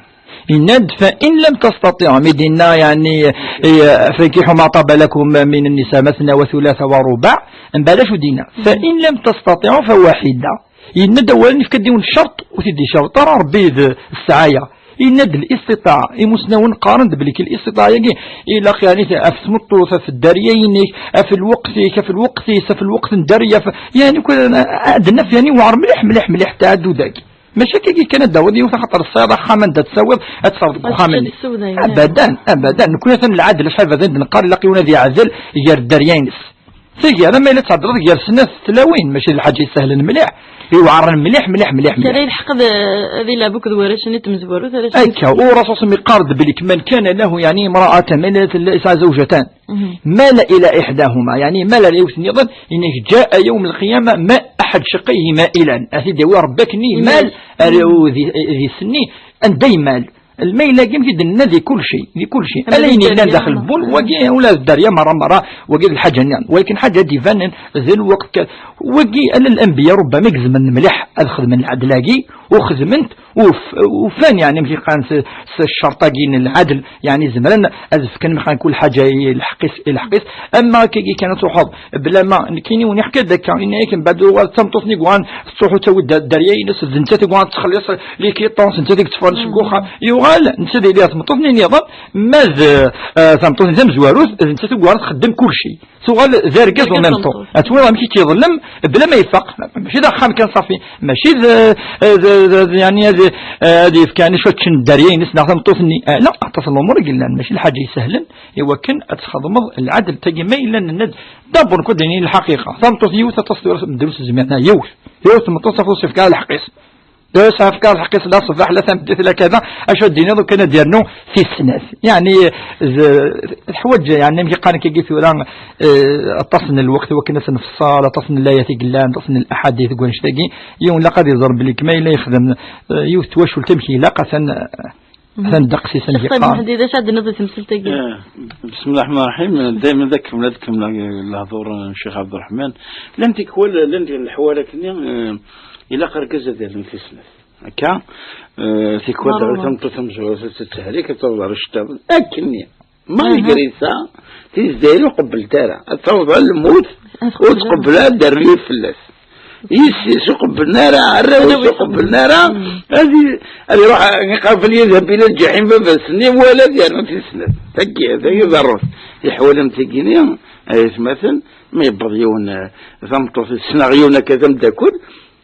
Yenna-d, fa in lam tastatiɛu, mi d-yenna, yeɛni, eh, fankiḥu ma ṭaba lakum min nnisa matna wa thulatha wa rubaɛ, mbeɛd acu d-yenna? Fa in lam tastatiɛu fa waḥida. Yenna-d awalen, yefka-d yiwen ccerṭ, ur t-id-icerṭ ara Rebbi d ssɛaya. Yenna-d listiṭaɛa. Imusnawen qqaren-d belli listiṭaɛa-agi ilaq, yeɛni, ɣef tmeṭṭut, ɣef dderya-inek, ɣef lweqt-ik, ɣef lweqt-is, ɣef lweqt n dderya, ɣef, yeɛni, ad naf, yeɛni, yewɛer mliḥ, mliḥ, mliḥ, ttaɛaddud-agi. Mačči akkagi kan ad d-tawiḍ yiwet axaṭer tesɛiḍ axxam anda ad tsawiḍ, ad tesɛiḍ deg uxxam-nni. Abadan, abadan. Nekkni atan lɛadel, acḥal bada i d-neqqar ilaq yiwen ad yeɛdel gar dderya-ines. Tagi, alamma yella tɛeddleḍ gar snat tlawin, mačči d lḥaǧa isehlen mliḥ, iweɛren mliḥ, mliḥ, mliḥ, mliḥ. Kra yelḥeq d, ad ilɛeb akked warrac-nni n tmezwarut, arrac-nni. Akka, u Rasul sallam yeqqar-d belli man kana lahu, yeɛni, imra'atan, ma yella tella, yesɛa zawjatan. Mhm. Mala ila iḥdahuma, yeɛni, mala ila yiwet nniḍen, inek ǧa'a yawm lqiyama ma aḥad caqqihi ma ilan. A t-id-yawi Rebbi akken imal, ar, di, di senni, anda imal. Lmayl-agi, mi d-nenna di kulci, di kulci. Ala ayen yellan daxel n wul, wagi ula d dderya merra, merra, wagi d lḥaǧa nniḍen. Walakin ḥaǧa ad d-ibanen d lweqt ka-, wagi ala lanbiya rubbama i izemren mliḥ ad xedmen lɛedl-agi, u xedmen-t, uf-, ufan, yeɛni, amek i qqaren s, s ccerṭ-agi n lɛedl, yeɛni, zemren ad fken, mi qqaren, kul ḥaǧa i lḥeqq-is, i lḥeqq-is. Ama akkagi kan ad truḥeḍ, bla ma nekkini wen-iḥka-d akka, yenna-yak mbeɛd uɣal d tameṭṭut-nni yuɣalen tettruḥu tawi-d dderya-ines, d nettat i yuɣalen tettxelliṣ les quittances, d nettat i yeṭṭfen seg uxxam. Yuɣal netta d yelli d tmeṭṭut-nni nniḍen, ma d, eh, tameṭṭut-nni tamezwarut, d nettat i yuɣalen txeddem kulci. Tuɣal d argaz en même temps. Ad twiḍ amek i k-iḍellem bla ma ifaq. Mačči d axxam kan, ṣafi. Mačči d, eh, d, d, d, yeɛni ad, eh, ad yefk, yeɛni, cwiṭ n dderya-ines neɣ tameṭṭut-nni. Eh, la, aṭas n lumuṛ i yellan, mačči d lḥaǧa isehlen i wakken ad txedmeḍ lɛedl. Tagi ma yella nenna-d, d'abord, nekk ad d-ini lḥaqiqa. Tameṭṭut yiwet, aṭas tura medden ur s-zmiren ara. Yiwet. Yiwet tmeṭṭut, tafeḍ ur s-yefk ara lḥeqq-is. Ur s-yefk ara lḥeqq-is, la ṣṣbeḥ, la tameddit, la kada. Acu ad d-tiniḍ, ukan ad yernu tis snat. Yeɛni, z-, teḥwaǧ, yeɛni, amek i qqaren akkagi tura, eh, aṭas n lweqt i wakken ad tt-nfeṣṣel, aṭas n layat i yellan, aṭas n laḥadit deg wannect-agi. Yiwen ilaq ad iẓer belli ma yella yexdem, eh, yiwet twacult amek ilaq, atan, Mhm. Atan ddeqs-is amek Ṭayeb yeqqar. Meḥdi, d acu ad d-tiniḍ di temsalt-agi? Eh, bismillah rahman rahim. Daymen d akemmel, ad kemmleɣ lehdur n Ccix Ɛebderreḥman. Llan tikwal, llan leḥwal akkenni, eh, ilaq argaz ad yernu tis snat. Akka, eh, tikwal tameṭṭut tamezwarut ad tettehrik, ad taweḍ ɣer iceṭṭiḍen. Akkenni. Malgré ça, Tizzayer ur qebblet ara. Ad taweḍ ɣer lmut, ur tqebbel ara ad d-ternu yiwet fell-as. Yis-s ur qebblen ara, arraw-is ur qebblen ara, ad i-, ad iruḥ, iqabel yadheb ila lǧaḥim baba-s-nni, wala ad yernu tis snat. Tagi, tagi d rrut. Leḥwal am tigini, ay atmaten, ma yewweḍ yiwen, eh, tameṭṭut, ssneɣ yiwen akka d ameddakel,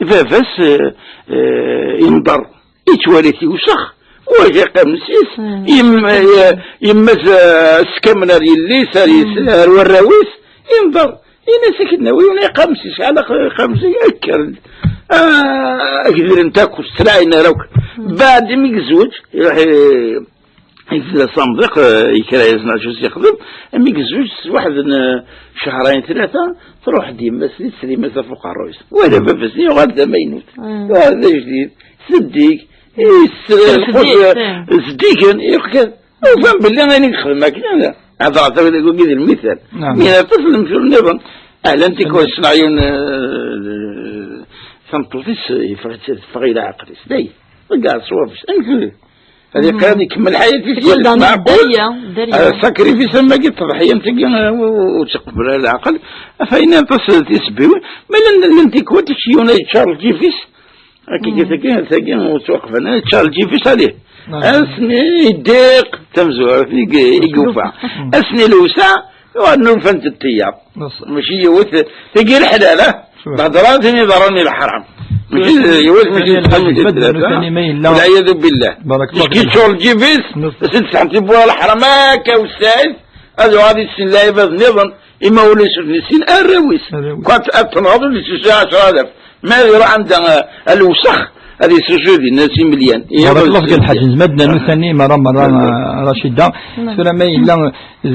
baba-s, eh, eh, inḍer. Yettwali tiwsex, wagi iqames-is, yem-, ye-, yemma-s, eh, skamn ar yelli-s, ar yes-, ar warraw-is, inḍer. Ini-as akken nawi, win iqames-is, ala iqames-is, kker-d. Ah, gdren takk, ur ttlaɛin ara akk. Baɛd mi yezweǧ, iruḥ, eh, yezla s amḍiq, eh, yekra-yasen acu s-yexdem. Mi yezweǧ s waḥed n, eh, cehrayen tlata, truḥ-d yemma-s-nni, teslim-as ɣef uqerruy-is. Wala baba-s-nni yuɣal d amaynut. Yuɣal d ajdid. Zeddig, is-, lqut, zeddigen, yeqqen. Ufan belli ayen i yexdem akken, ala. Hedreɣ tura deg wagi d lmital. Naam. Mi aṭas n lemcur nniḍen. Ahlan tikwal ssneɣ yiwen, eh, tameṭṭut-is, yeffeɣ-, teffeɣ i leɛqel-is. Day, ḍeggeɛ ṣṣwab-is. Amek ur Ad yeqqim ad ikemmel ḥayati s yal dderya, dderya. Sacrifice am wagi, tḍeḥya am tagi, ur teqbel ara leɛqel. Afayen aṭas tisebbiwin, ma llan, llan tikwal, kečč yiwen ad yeččar lǧif-is, akka, tagi, tagi ur ttwaqbel ara, yeččar lǧif-is, alih. Ass-nni yeddiq tamezwarut i yufa. Ass-nni lewseɛ, yuɣal nufan-t ṭṭiyyar. Mačči yiwet, tagi leḥlal, ah? Lhedra tin iḍerrun i leḥram. Mačči d yiwet, mačči d xemsa, d tlata. Walɛiyadu billah. Barakallahu fik. Yeččur lǧib-is, as-d sḥent tiwwura leḥram akka wessɛit, ad yuɣal ad yessin lɛibad nniḍen, ima ulac ur t-nessin, arraw-is. Arraw-is. Kwan ad tenɣeḍ ur d-yessusu ɛecra alaf. Ma ad iruḥ anda, eh, lewsex, ad yessusu dinna s imelyan. Barakallahu fik, Lḥaǧ Nzmadna, nutni, mara, mara, eh, Racida. Tura ma yella, eh,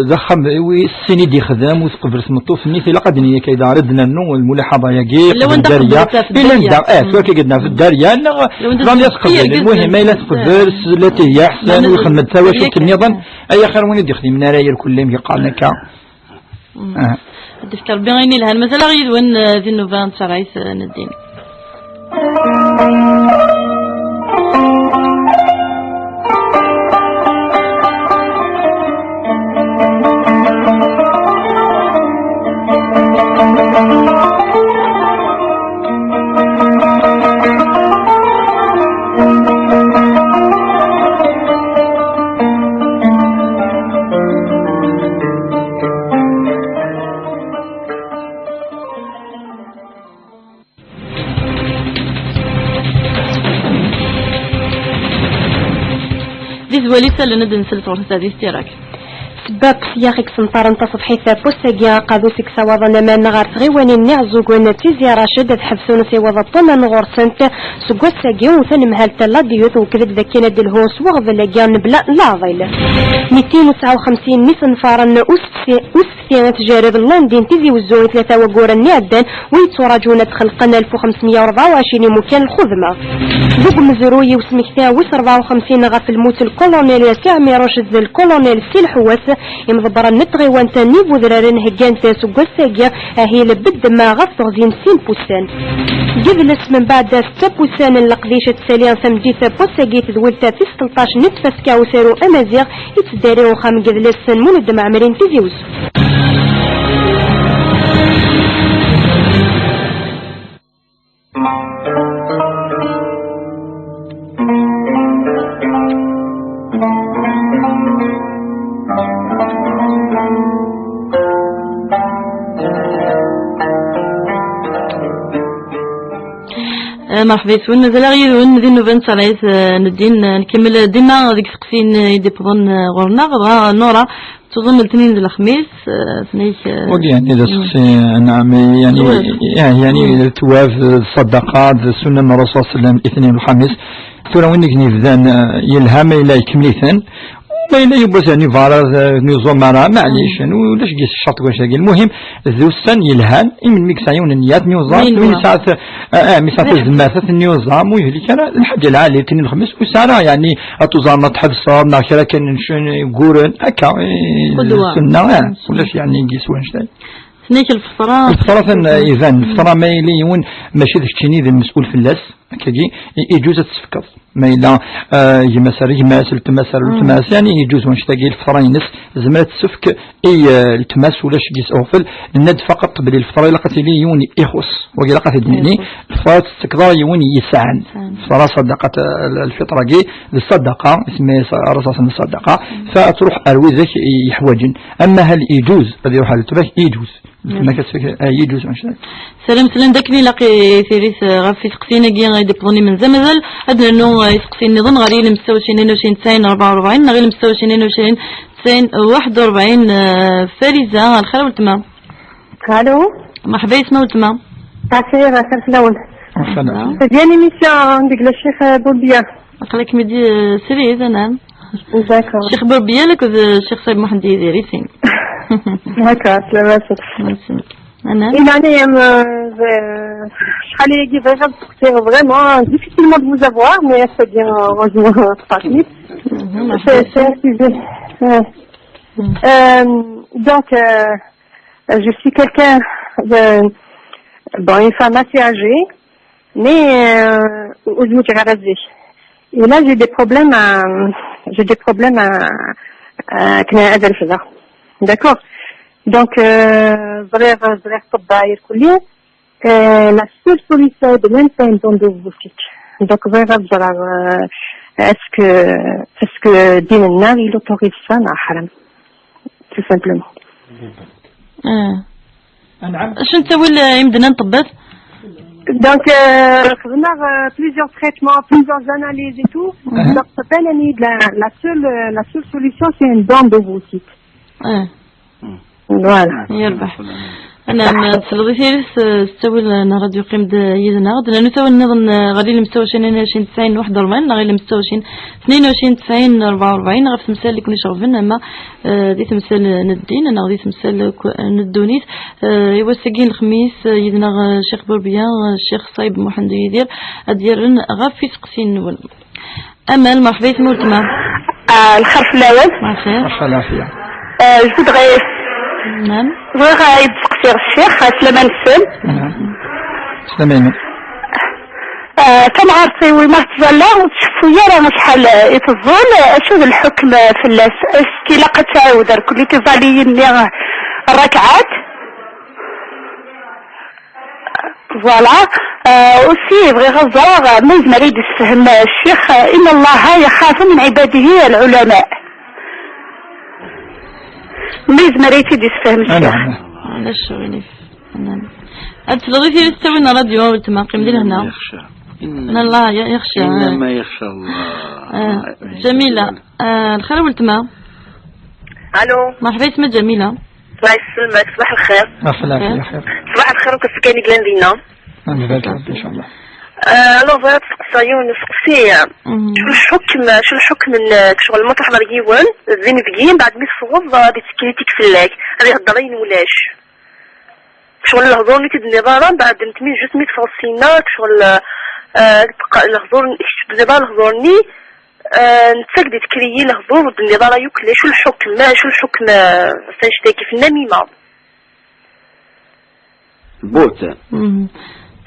d axxam, wi sin i d-ixdem, ur teqbel tmeṭṭut-nni, tilaq ad d-nini akka, ad nernu lmuliḥaḍa-agi, llan da, eh, tura akka qedna f dderya, neɣ ẓran ad teqbel. Lmuhim, ma yella teqbel, s la tihi aḥsen, ur ixdem d tawacult nniḍen, ay axir win i d-ixdimen ara irkul, amek yeqqaren akka. Ad d-ifk Rebbi ayen ilhan. Mazal-aɣ yid-wen, eh, di nnuba n tserɛit, eh, n ddin. Di zwal isallen ad nsel ɣur-s di Stirak. Sebba n yisefka i yessenṭaren taṣebḥit n wass-agi, aqadus i yessawaḍen aman ɣer tɣiwanin n Iɛeẓẓugen d Tizi Raced ad ḥebsen usiweḍ n waman ɣur-sent seg wass-agi, u tanemhalt n la D U T twekked-d dakken ad d-telhu s weɣbel-agi mebla leɛḍil. Mitin u tesɛa u xemsin n yisenfaren usefti, usefti i tjerred Londin Tizi Wezzu i tlata wagguren iɛeddan, u yetturajun ad xelqen alef u xemsmya u rebɛa u ɛecrin imukan lxedma. Deg umezruy i usmekti wis rebɛa u xemsin ɣef lmut n lkulunil Si Ɛmiruc d lkulunil Si Lḥewwas, imḍebbren n tɣiwant n Ibudraren heggan-d seg wass-agi ahil beddem ɣef teɣzi n sin n wussan. Deg yidles, mbeɛd setta n wussan n leqdic, ad tsali tameddit n wass-agi tedwilt tis tleṭṭac n tfaska usaru amaziɣ, yettdari uxxam n yidles n Mulud Mɛemmri n Tizi Wezzu. Eh, merḥba yes-wen, mazal-aɣ yid-wen di nnuba n tserɛit, eh, n ddin, eh, nkemmel, eh, dinna deg iseqsiyen, eh, i d-iwwḍen, eh, ɣur-neɣ, dɣa Nura, tuḍen letnin d lexmis, eh, tnek, eh, wagi, yani, d aseqsi, anɛam, yani, swab. Ih, yani, twab, d ṣṣadaqa, d ssunna n Rasul sallam, itnin d lxamis. Tura win i ken-yebdan, eh, yelha ma yella ikemmel-iten. Ma yella yiwwas, yani, bara, eh, ur yuẓum ara, maɛlic, yani, ulac deg-s ccerṭ deg wacu-agi. Lmuhim, d ussan yelhan, i melmi yesɛa yiwen n nniya, ad ten-yuẓam, mi yesɛa t-, ah, ah, mi yesɛa tazmert, ad ten-yuẓam, ur yehlik ara, lḥaǧa lɛali, letnin d lxamis, ur yesɛi ara, yani, ad tuẓam, ad tḥebseḍ, neɣ kra kan n cen-, guren, akka, eh, sunna, ah, ulac, yani, deg-s wanect-a. Tnek lfeṭra. Lfeṭra ten-, iban, lfeṭra ma yili yiwen mačči d keččini i d lmes'ul fell-as, akkagi, i, iǧuz ad t-tefkeḍ. Ma yella, eh, gma-s ar gma-s, letma-s ar letma-s, yani iǧuz wanect-agi, lfeṭra-ines, tezmer ad t-tefk i, eh, letma-s, ulac deg-s uɣbel. Nenna-d faqat belli lfeṭra ilaq ad tili yiwen ixuṣ. Wagi ilaq ad t-id-nini, lfeṭra ur tettekkeḍ ara yiwen yesɛan. Lfeṭra ṣadaqat, eh, lfiṭra-agi, d ṣṣadaqa, isemma-yas Rasul ṣṣadaqa, fa ad truḥ ar widak i yeḥwaǧen. Ama hal iǧuz ad iruḥ ar letma-k, iǧuz. Letma-k ad tefk, eh, iǧuz, maca. Salam, slan d akken ilaq i tiri, eh, ɣef iseqsiyen-agi i d-iwwḍen imenza. Mazal ad nernu, eh, iseqsiyen nniḍen ɣer yilem setta u ɛecrin, ɛecrin, tesɛin, rebɛa u rebɛin, neɣ yilem setta u ɛecrin, ɛecrin, tesɛin, waḥed u rebɛin, eh, Fariza, lxir a weltma. Allô. Merḥba yes-m a weltma. Asayir, lxir fell-awen. Merḥba. C'est bien l'émission, deg le Cheikh, euh, Boubia. Aql-ikem-id, eh, srid, anɛam. D'accord. Cheikh Boubia akked, eh, Cheikh Saïd Mohamed Yiziri, sin. D'accord, c'est la même chose. Anɛam. Il en est, euh, euh, c'est vraiment difficilement de vous avoir, mais c'est bien, heureusement, parmi. Mhm, c'est, c'est un sujet. Ouais. Mhm. Euh, donc, euh, je suis quelqu'un de, bon, une femme assez âgée, mais, euh, ur zmireɣ ara zik. Et là, j'ai des problèmes à, j'ai des problèmes à, à, كنا هذا الفلا. D'accord. Donc, euh, ضرير ضرير طب داير كلي. Euh, la seule solution de même, c'est un don de boutique. Donc, ضرير ضرير, euh, est-ce que, est-ce que ديننا il autorise ça, non, حرام. Tout simplement. آه. أنعم. شنو تسوي ل-، يمدنا نطبب؟ Donc, euh, خدمنا, euh, plusieurs traitements, plusieurs analyses et tout. Donc, c'est pas la, la seule, euh, la seule solution, c'est un don de boutique. آه. Voilà. يربح. أنا ما تصلغي ثيرس تسوي لنا راديو قيم د-، يدنا غدنا نسوي نظن غادي لمستوى شين أنا شين تسعين واحد وربعين غادي لمستوى شين اثنين وعشرين تسعين أربعة وأربعين غير في تمثال اللي كنا شغفنا أما آه، دي تمثال ندين أنا غادي تمثال ندونيت. آه، إوا ساكين الخميس آه، يدنا غ-، الشيخ بوربيان آه، الشيخ صايب محمد يدير أديرن غاف في سقسين نول. أمل، مرحبا يسمى ولتما. آه، الخير في الأول. مرحبا. مرحبا العافية. آه، je voudrais نعم. بغيغ يتسقسي الشيخ سلامة نسل. نعم. سلامين. آه، تنعرفي وما تزال لا وتشوفي راه شحال يتزول، آه، شو الحكم في الناس؟ اش كي لا تعاود كل تزالي الركعات؟ Voilà. آه، aussi بغيغ نزور ما يزمر يدي يسفهم الشيخ، آه، إن الله يخاف من عباده العلماء. ما يزمر يدي يسفهم الشيخ. نعم. علاش غير نعم. هاد تلغي في تسوينا راديو ولتما قيم دير هنا. يخشى. إن الله ي-، يخشى. إنما يخشى الله. آه، جميلة. آه، الخير ولتما. ألو. مرحبا يسمى جميلة. الله يسلمك، صباح الخير. مرحبا العافية، خير. صباح الخير وكيف كاين قلان دينا؟ نبارك ربي إن شاء الله. آه، لو فات سقسيون سقسي. مم. شو الحكم، شو الحكم من شغل المطرح مريون زين بقين بعد ما يصوب غادي تكريتيك فلاك، غادي يهضر عين ولاش؟ شغل الهضور نيتي النظارة بعد نتمي جوست ميت فغسينا شغل، آه، تبقى الهضور نيتي النظارة الهضور ني، آه، نتاك دي تكريي الهضور والنظارة يوكلي. شو الحكم، ما شو الحكم، آه، فاش تاكي في النميمة؟ البوت. مم.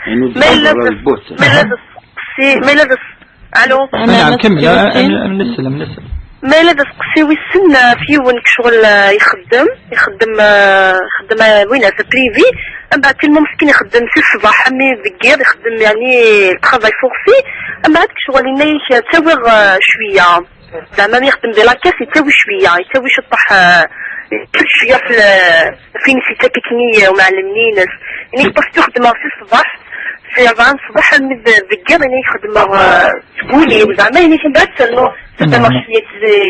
يعني ما إلا البوت. ما إلا سي ما إلا ألو. أنا نعم، نفس كمل. الوقت. أنا نسلم، نسلم. ما إلا سقسي ويسن في ونك شغل يخدم، يخدم، آه، خدمة وين في بريفي، من بعد في المهم مسكين يخدم في الصباح مي بكير يخدم يعني ترافاي فورسي، من بعد شغل إنه يتاوغ، آه، شوية. زعما يخدم دي لاكاس يتاوي شوية، يتاوي شطح، آه، يتاوي شوية في ال-، فين سي تابيكنية ومعلمين. يعني يطلع تخدم في الصباح، في أربعة الصباح مي بكير يعني يخدم، آه، تقولي وزعما يعني كنبات سنو. نعم.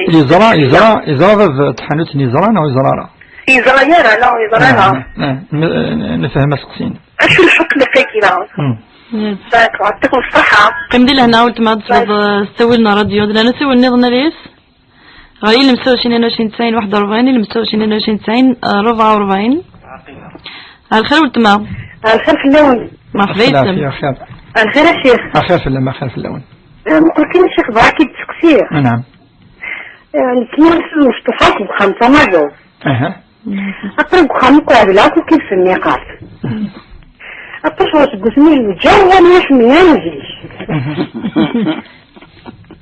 يزرع، يزرع، يزرع في تحانوت يزرع، نعم، يزرع راه. يزرع يا راه، لا، يزرع راه. نعم، نعم. ن-، نفهم سقسين. أشو الحكم فيك راه؟ مم. داكور، يعطيكم الصحة. قيم دي لهنا ولتما تسوي لنا راديو دينا نسوي نظن ليس. غير المستوى شين أنا شين تسعين واحد وأربعين المستوى شين أنا شين تسعين أربعة وأربعين. الخير ولتما. الخير في اللون. مرحبا العافية، يسلم. خير. الخير يا شيخ. الخير في اللمة، خير في اللون. أم، قلت لي الشيخ بغا كي تسقسيه. نعم. أم، كي نسل مفتوحات بخمسة مازو. أها. أقرب خمسة قابلات وكيف النقاط. أقرب واش قلت لي الجو ولا واش ميانجي.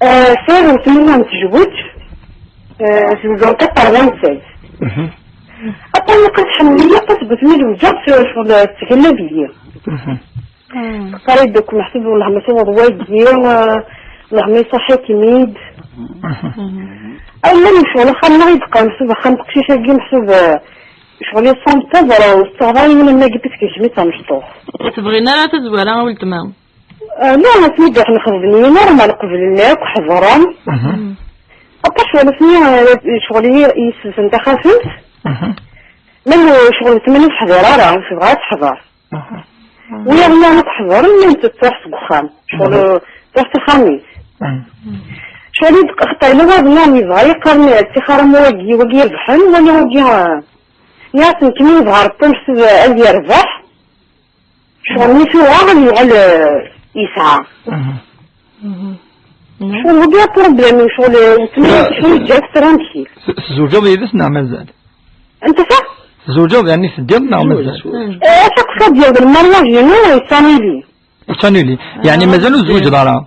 آه، سير وثمانية متزوج. آه، زوجة قطع وانسان. مهم. أقول لك تحملي قد قلت لي الوجه في شغل تتكلم بيا. مهم. قريب دوك محسوب والله ما سوى ضوايا، آه، والله ما يصحي كميد. مهم. أو لا مش ولا خام ما يبقى محسوب خام بقشيشة كي محسوب، آه، شغل يصوم تظهر واستغرب من ما جبت كي جميت مشطوح. تبغينا لا تزوالة ولتما. آه، لا، ما سميت احنا خرجنا، ما نقبل لك حضرا. مهم. أباش ولا سمي، آه، شغل يسلسل انت خافت. مهم. من شغل تمني تحضر، راه في بغات تحضر. مهم. ويا ما تحضر، من تتروح في الخام. شغل تروح في الخامي. مهم. شغل يدق اخطي لو هذا النوم يبغى يقرن تخرم واقي، واقي يربحن، ولا واقي، آه، ياسن كمين يبغى ربي نحسب أزي يربح. شغل مي شو غاغ يغل يسعى. مهم. شغل هو بيان بروبليم، شغل يتمنى شغل جاك ترانكيل. تزوجض يدس نعم مازال. أنت صح؟ تزوجض يعني تديض نعم مازال. آه، شاك فا ديال المارياج ينو يساني لي. وتانولي. يعني مازال الزوج دارا.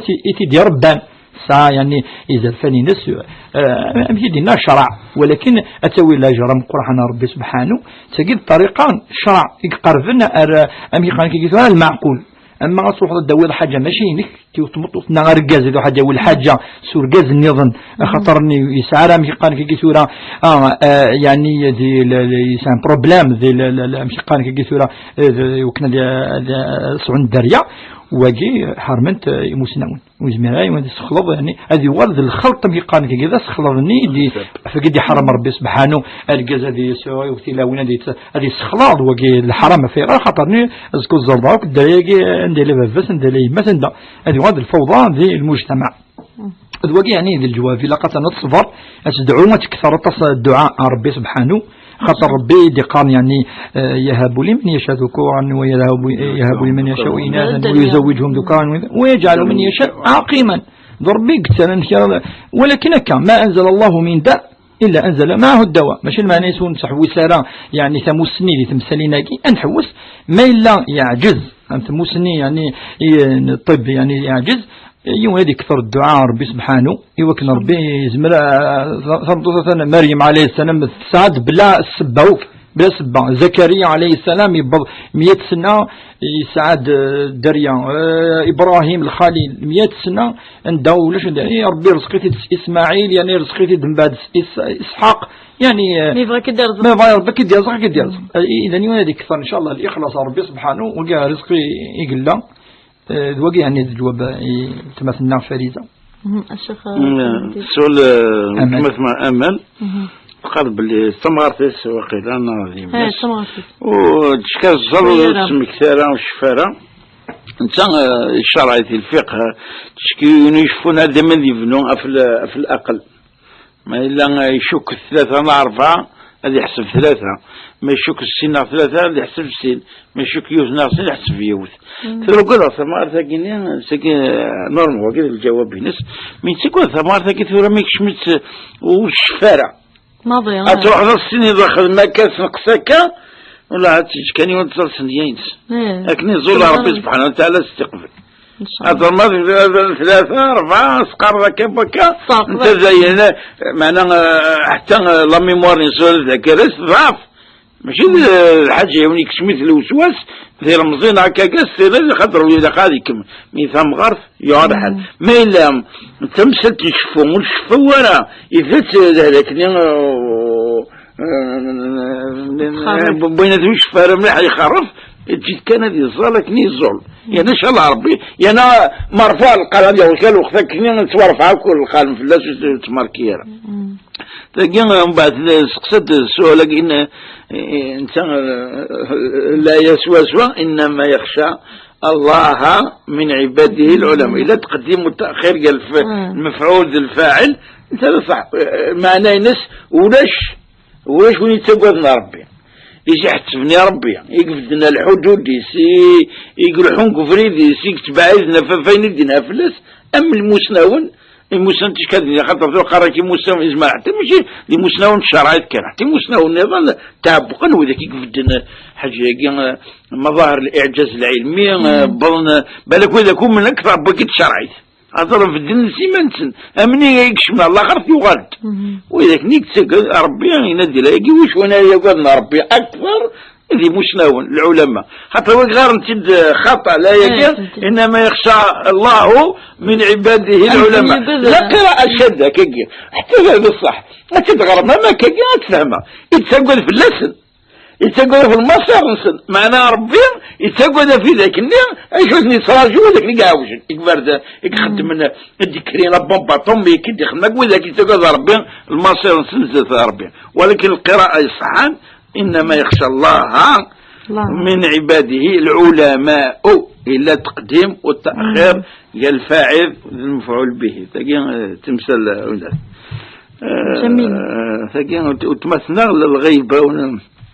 i t-, i t-id-irebban. Tesɛa, yani, izerfan-ines, eh, amek i d-yenna ccṛeɛ, walakin ad tawi lajr ameqqran n Ṛebbi subḥanu, d tagi d ṭṭariqa n ccṛeɛ i iqerben ar, amek i qqaren akka tura, lmeɛqul. Ama ad truḥeḍ ad d-tawiḍ lḥaǧa mačči inek, tiwet tmeṭṭut neɣ argaz, ad iruḥ ad d-yawi lḥaǧa s urgaz nniḍen, axaṭer-nni yesɛa ara, amek i qqaren akka tura, ah, eh, yani, di, le, le, yesɛa un problème, di, le, le, le, amek i qqaren akka tura, eh, di, iwakken ad, ad, ad sɛun dderya, wagi ḥermen-t, eh, imusnawen. Ur yezmir ara ad yessexleḍ, yani, ad yuɣal d lxelṭ, amek i qqaren, kagi d asexleḍ-nni i d-, ɣef wagi d-iḥeṛṛem Ṛebbi subḥanu, argaz ad yesɛu tilawin, ad yet-, ad yessexleḍ, wagi d lḥaṛam, ɣef wayɣer? Axaṭer-nni azekka ur ẓerreḍ akk dderya-agi anda yella baba-s, anda yella yemma-s, anda, ad yuɣal d lfawḍa di lmujtamaɛ. D wagi, yani, d leǧwab, ilaq ad teṣber, ad tedɛu, ad tekter aṭas dduɛa ɣer Ṛebbi subḥanu, خاطر ربي يدي قال، يعني، آه، يهب لمن يشاء ذكورا ويهب، يهب لمن يشاء إناثا ويزوجهم ذكرانا ويجعل من يشاء عقيما. ذو ربي قلت أنا نكر، ولكن هكا ما أنزل الله من داء إلا أنزل معه الدواء. ماشي المعنى يسون تحوس على، يعني، ثموسني لي تمثالين هاكي، أنحوس ما إلا يعجز، أم ثموسني، يعني، ي-، الطب، يعني، يعجز، يوم هذه كثر الدعاء ربي سبحانه، إيوا كان ربي يزمر، آه، ثمطوطة مريم عليه السلام تسعد بلا سبة، بلا سبة. زكريا عليه السلام يبض مية سنة يسعد، آه، دريا. آه، إبراهيم الخليل مية سنة عنده ولاش عنده. إيه، ربي رزقتي إسماعيل، يعني رزقتي من بعد إس-، إسحاق، يعني، آه، ما يبغى كي يدير رزق. ما يبغى ربي كي يدير رزق، كي يدير رزق. آه، إذا يوم هذه كثر إن شاء الله الإخلاص ربي سبحانه وكاع رزقي يقلى. آه، ذوقي يعني الجواب، آه، تمثلنا فريزة. Mhm, a Ccix, mm, Ḥmed. Sul, eh, Amal. Weltma Amal. Mhm. Tqal belli d tamɣart-is waqila, neɣ d yemma-s. Eh, d tamɣart-is. U d-tecka ẓẓal ur tesmek ara, ur tecfi ara. Netta, eh, ccṛeɛ-it lfiqh, eh, tecki win ur iceffun ara dima ad yebnu ɣef l-, ɣef laqel. Ma yella, eh, icukket tlata neɣ rebɛa, ad iḥseb tlata. Ma icukket sin neɣ tlata, ad iḥseb sin. Ma icukket yiwet neɣ sin, ad iḥseb yiwet. Mm. Tura ugadeɣ tamɣart-agi-nni, seg, eh, normal, wagi d lǧawab-ines. Mi nettagad tamɣart-agi tura, mi kecmet, eh, ur tecfi ara. Maḍi, ad eh. Truḥeḍ ad s-tiniḍ xdem akka, senqes akka, wala ad teǧǧ kan yiwen tẓalsen yaynes. Eh. Akken iẓul Rebbi subḥanahu wa taɛala s-tiqbel. Ad termaḍ tlata, rebɛa, teqqareḍ akka wakka. Ṣṣeḥ, netta dayen, meɛna, eh, ḥetta, eh, la mémoire n yeswal d akras teḍɛef. Mačči d, eh, lḥaǧa yiwen yekcem-it lewswas, tilemẓi neɣ akka, akka, s tira, xaṭer ur ilaq ad ikemmel. Mi tamɣart, yuɣal lḥal. Ma yella, d tamsalt n ceffu, ur tceffu ara, idet, eh, d ahlak-nni, eh, eh, eh, win ad ur yecfi ara mliḥ, yexref, eǧǧ-it kan ad yeẓẓal akken yeẓẓul. Yerna, ncallah, Rebbi, yerna, merfuɛ lqalam, yaw, kra lweqt akken nettwarfeɛ akk lqalam fell-as, ur t-, ur t-marki ara. Tagi, mbeɛd, teseqsa-d ssual-agi, n-, eh, netta, eh, laya swaswa, إنما يخشى الله من عباده العلماء. Ila tqeddim u taxir gar lf-, lmefɛul d lfaɛil, netta d ṣṣeḥ, eh, meɛna-ines, ulac Ulac win yettaggaden Ṛebbi. I s-iḥettben i Ṛebbi, i ibedden lḥudud-is, i, i ileḥḥun deg ubrid-is, i yettbeɛɛiden ɣef wayen i d-yenna fell-as, am lmusnawen, imusnawen tiskadin, axaṭer tura qqaren-ak imusnawen, izmer ḥetta mačči d imusnawen n tcerɛit kan, ḥetta imusnawen nniḍen tɛebbuqen widak i ibedden ḥaǧa-agi, eh, maḍahir l-iɛǧaz lɛilmi, eh, wwḍen, eh, balak widak umnen akteṛ n wagi n tcerɛit. Axaṭer bedden s iman-nsen. Amni ay yekcem ɣer laxert yuɣal-d. Widak-nni yettagad Ṛebbi, yenna-d di layagi, wicwan ara yagaden Ṛebbi akteṛ d imusnawen, lɛulama. Xaṭer wagi ɣaren-tt-id xaṭa, layagi, إنما يخشى الله من عباده العلماء. La qira'a cadda, akkagi. Ḥetta d ṣṣeḥ. Ad tt-id-ɣrem am akkagi, ad tt-fehmeɣ. I d-tagad fell-asen. Yettagad ɣef lmaṣir-nsen. Meɛna Ṛebbi yettagad ɣef widak-nni, acu i ten-yettraǧu, widak i iɛewjen, i iberdan, i ixeddmen, i d-ikkrin la bombe atomique, i d-ixeddmen akk widak yettagad Ṛebbi, lmaṣir-nsen zdat Ṛebbi. Walakin lqira'a iṣeḥḥan, إنما يخشى الله من عباده العلماء. Ila taqdim u taxir, gar lfaɛil d lmefɛul bihi. Tagi, eh, timsal, eh, ula. Eh, tagi, weltma-tneɣ, lɣiba,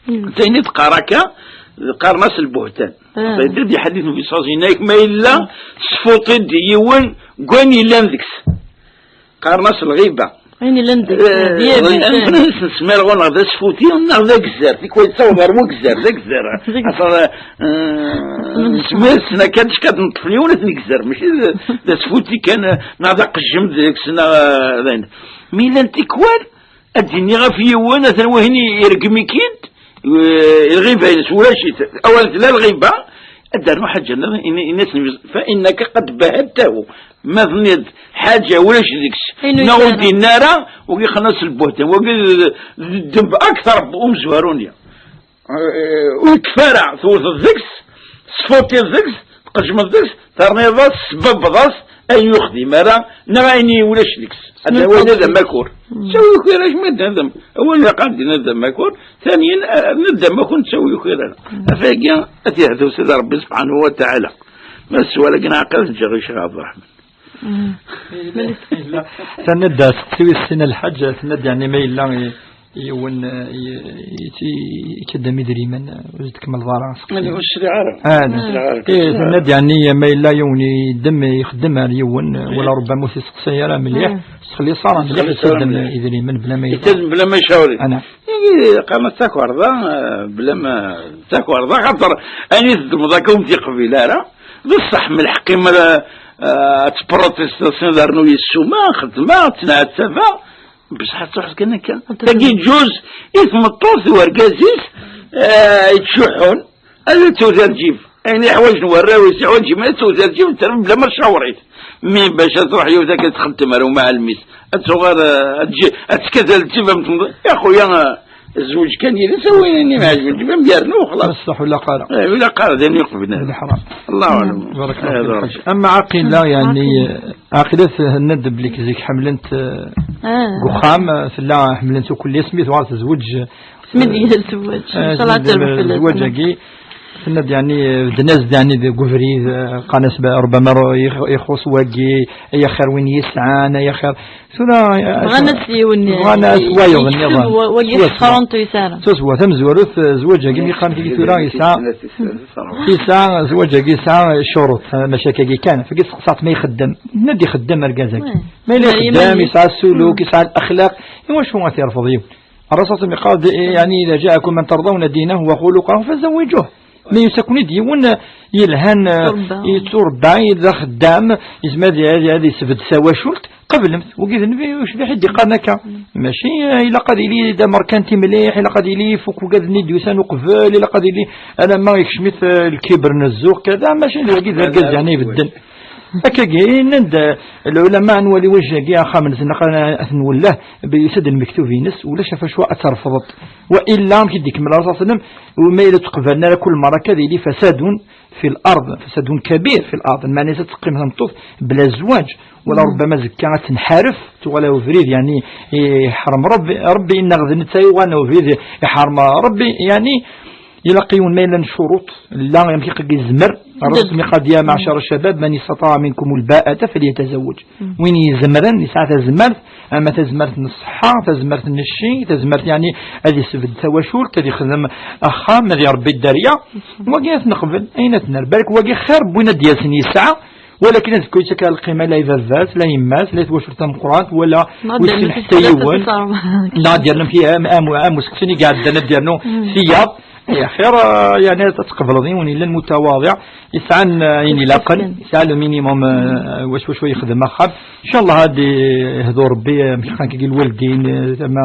d ayen i d-qqar akka, qqaren-as lbuhtan. Tagi d ḥadit n Nabi ṣṣallallahu alayhi wa sallam, ma yella tesfuṭiḍ-d yiwen deg wayen yellan deg-s. Qqaren-as lɣiba. Ayen yellan deg-s, eh, d yir amek ara nessemmi ɣur-neɣ d asfuti neɣ d agzer, tikwal yettaweḍ ɣer wagzer, d agzer. Axaṭer, eh, nessemmi-asen akka, tikkelt neṭṭfen yiwen ad t-negzer, mačči d, d asfuti kan, eh, neɣ d aqejjem deg-s, neɣ, eh, d ayen. Mi llan tikwal, ad d-iniɣ ɣef yiwen, atan wahin ireggem-ik-id, eh, lɣiba-ines ulac-it. Awal tella lɣiba, ad d-rnu ḥaǧa nniḍen, ini-, ini-asen, فإنك قد بهته. Ma tenniḍ ḥaǧa ulac deg-s, neɣ ur d-yenni ara, wagi qqaren-as lbuhtan, wagi d, d ddemb akteṛ n umezwaru-nni. Eh, ur yekfi ara, tewteḍ deg-s, tesfuṭiḍ deg-s, tqejmeḍ deg-s, terniḍ-as, tesbabbeḍ-as ayen ur yexdim ara, neɣ ayen i ulac deg-s. Ad d-awi d amakur. Ttawi ukir, acmi d adam. Awal ilaq ad d-iniḍ d amakur, ثانيا, eh, d amakur, ttawi ukir ara. Ɣef wagi, ad t-yehdu Sidi Ṛebbi subḥanahu wa taɛala. Ma s sswal-agi neɛqel, ǧǧiɣ i Ccix Ɛebderreḥman. Tenna-d, seqsi wis sin a Lḥaǧ, tenna-d, yeɛni, ma yella i, yiwen, eh, i, i, i, ikkaddem idrimen, eh, ur d-tkemmleḍ ara, seqsi. Ur sliɣ ara. Ah, ur sliɣ ara. Eh, tenna-d, yeɛni, ma yella yiwen yeddem, ixeddem ar yiwen, eh, wala rubbama ur t-iseqsay ara mliḥ, tettxelliṣ ara mliḥ, yettaddem idrimen bla ma yebɣa. Yettaddem bla ma yecɛel. Ana. Qqaren-as d takerḍa, eh, bla ma, d takerḍa, xaṭer ayen i teddmeḍ akka ur m-t-yeqbil ara. D ṣṣeḥ, mleḥ, qqim ara, eh, ad tprotestiḍ, ad rnu yessuma, xedmeɣ, ttneɛtabeɣ, bṣeḥ ad truḥeḍ kan akka. Tagi ǧuz i tmeṭṭut d urgaz-is, eh, yettcuḥḥun, ad tewter lǧib. Ayen yeḥwaǧen warraw-is, yeḥwaǧ gma, ad tewter lǧib, terfed bla ma tcawṛ-it. Mi bac ad truḥ yiwet akka txeddem ar umɛellem-is, ad tuɣal, eh, ad tj-, ad tekkat ar lǧib am tmeṭṭut. Ya xuya, eh, Zweǧ kan yid-s, a win-nni mɛejben, tifam yernu xlaṣ. Ṣṣeḥ ula qara. Eh, ula qara, d ayen yeqblen. Lḥram. Allahu aɛlam. Barakallahu fik. Ama Aqila, yeɛni, Aqila tenna-d belli zik ḥemmlent, eh, deg uxxam, eh, tella ḥemmlent ukulli, asmi tuɣal tezweǧ. Asmi d-yezweǧ. Eh, inchallah terbeḥ fell-as. Zzwaǧ-agi, tenna-d, yeɛni, bedden-as-d, yeɛni, deg ubrid, eh, qqaren-as, ba-, ربما ru-, ix-, ixuṣ wagi, ay axir win yesɛan, ay axir. Tura, eh, bɣan-as yiwen, bɣan-as eh, wayeḍ yekseb nniḍen. Wa-, wagi swaswa. Xrant yesɛa. Swaswa, tamezwarut, eh, zzwaǧ-agi, mi qqaren-t-agi tura, yesɛa, yesɛa, zzwaǧ-agi yesɛa ccuruṭ, eh, maca akkagi kan. Fagi tseqsaḍ ma ixeddem. Tenna-d ixeddem argaz-agi. Oui. Ma yella ixeddem, yesɛa ssuluk, yesɛa axlaq, iwacu ad t-yerfeḍ yiwen? Ṛṛasul yeqqar-d, yeɛni, إذا جاءكم من ترضون دينه وخلقه فزوجوه. Mi yusa-ken-id yiwen, eh, yelhan, eh, yetturebba, d axeddam, yezmer ad, ad, ad yesbedd tawacult, qeblemt. Wagi d nnbi ucbiḥ i d-iqqaren akka. Mačči, eh, ilaq ad yili d amerkanti mliḥ, ilaq ad yili ifuk ugad-nni d-yusan uqbel, ilaq ad yili alamma yekcem-it, eh, lkibr n zzux, kada, mačči d wagi d argaz, yeɛni, ibedden. Akkagi, nnan-d, eh, lɛulama, ad nwali wajjagi axxam-nsen, aql-aɣ ad t-nwelleh, yusa-d lmektub-ines, ulac ɣef wacu ad terfdeḍ. Wa illa, amek i d-ikemmel Ṛṛasul صلى الله عليه وسلم, وما إلا تقبلنا كل مرة كذا يلي فساد في الأرض، فساد كبير في الأرض. Lmeɛna-s ad teqqim tmeṭṭut bla zzwaǧ, wala ربما زكا ad tenḥaref, tuɣal ɣer ubrid, yeɛni, iḥrem Ṛebbi, Ṛebbi yenna d netta yuɣal ɣer ubrid, iḥrem Ṛebbi, yeɛni, ilaq yiwen ma yellan ccuruṭ, la, amek i yezmer, Ṛṛasul yeqqar-d, يا معشر الشباب من استطاع منكم الباءة فليتزوج. Win izemren, yesɛa tazmert, ama tazmert n ṣṣeḥḥa, tazmert n cci, tazmert, yeɛni, ad isbedd tawacult, ad ixdem axxam, ad iṛebbi dderya. Wagi ad t-neqbel, ayen ad t-nerr. Balak wagi xir n win ad d-yasen yesɛa, walakin ad kul yettak lqima la i baba-s, la i yemma-s, la i twacult tameqqrant, wala ur yessin ḥetta yiwen. Neɣ ad d-yernu fi am, am, am useqsi-nni i iɛeddan, ad d-yernu tiyaḍ. Ay axir, eh, yeɛni ad tqebleḍ yiwen yellan mutawaḍiɛ, yesɛan, eh, ayen ilaqen, yesɛa le minimum, eh, wacu, wacu yexdem axxam. Incallah ad ihdu Ṛebbi, eh, amek qqaren-agi lwaldin, eh, ama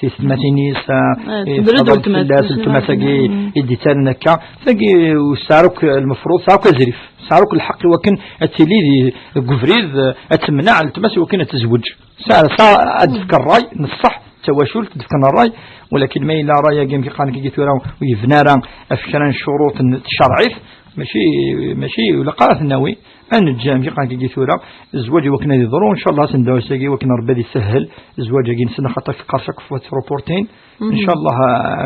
tiyessetmatin-is, eh, eh, tebred tfeḍl weltma-s, fell-as, weltma-s-agi i d-ittarran akka. Tagi, ur tesɛa akk lmefruḍ, tesɛa akk azrif, tesɛa akk lḥeqq i wakken ad tili di, deg ubrid, eh, ad temneɛ weltma-s i wakken ad tezweǧ. Tesɛa, tesɛa ad d-tefk ṛṛay n ṣṣeḥ, d tawacult d-fkan ṛṛay, walakin ma yella ṛṛay-agi, amek i qqaren-agi tura, ur yebni ara ɣef kra n ccuruṭ n tcerɛit, mačči, mačči ilaq ara ad t-nawi, ad neǧǧ, amek i qqaren-agi tura, zzwaǧ i wakken ad yeḍru, incallah, ad s-nedɛu s-agi, i wakken Ṛebbi ad isehhel zzwaǧ-agi-nsen, axaṭer teqqar-as akk fatruportin, incallah,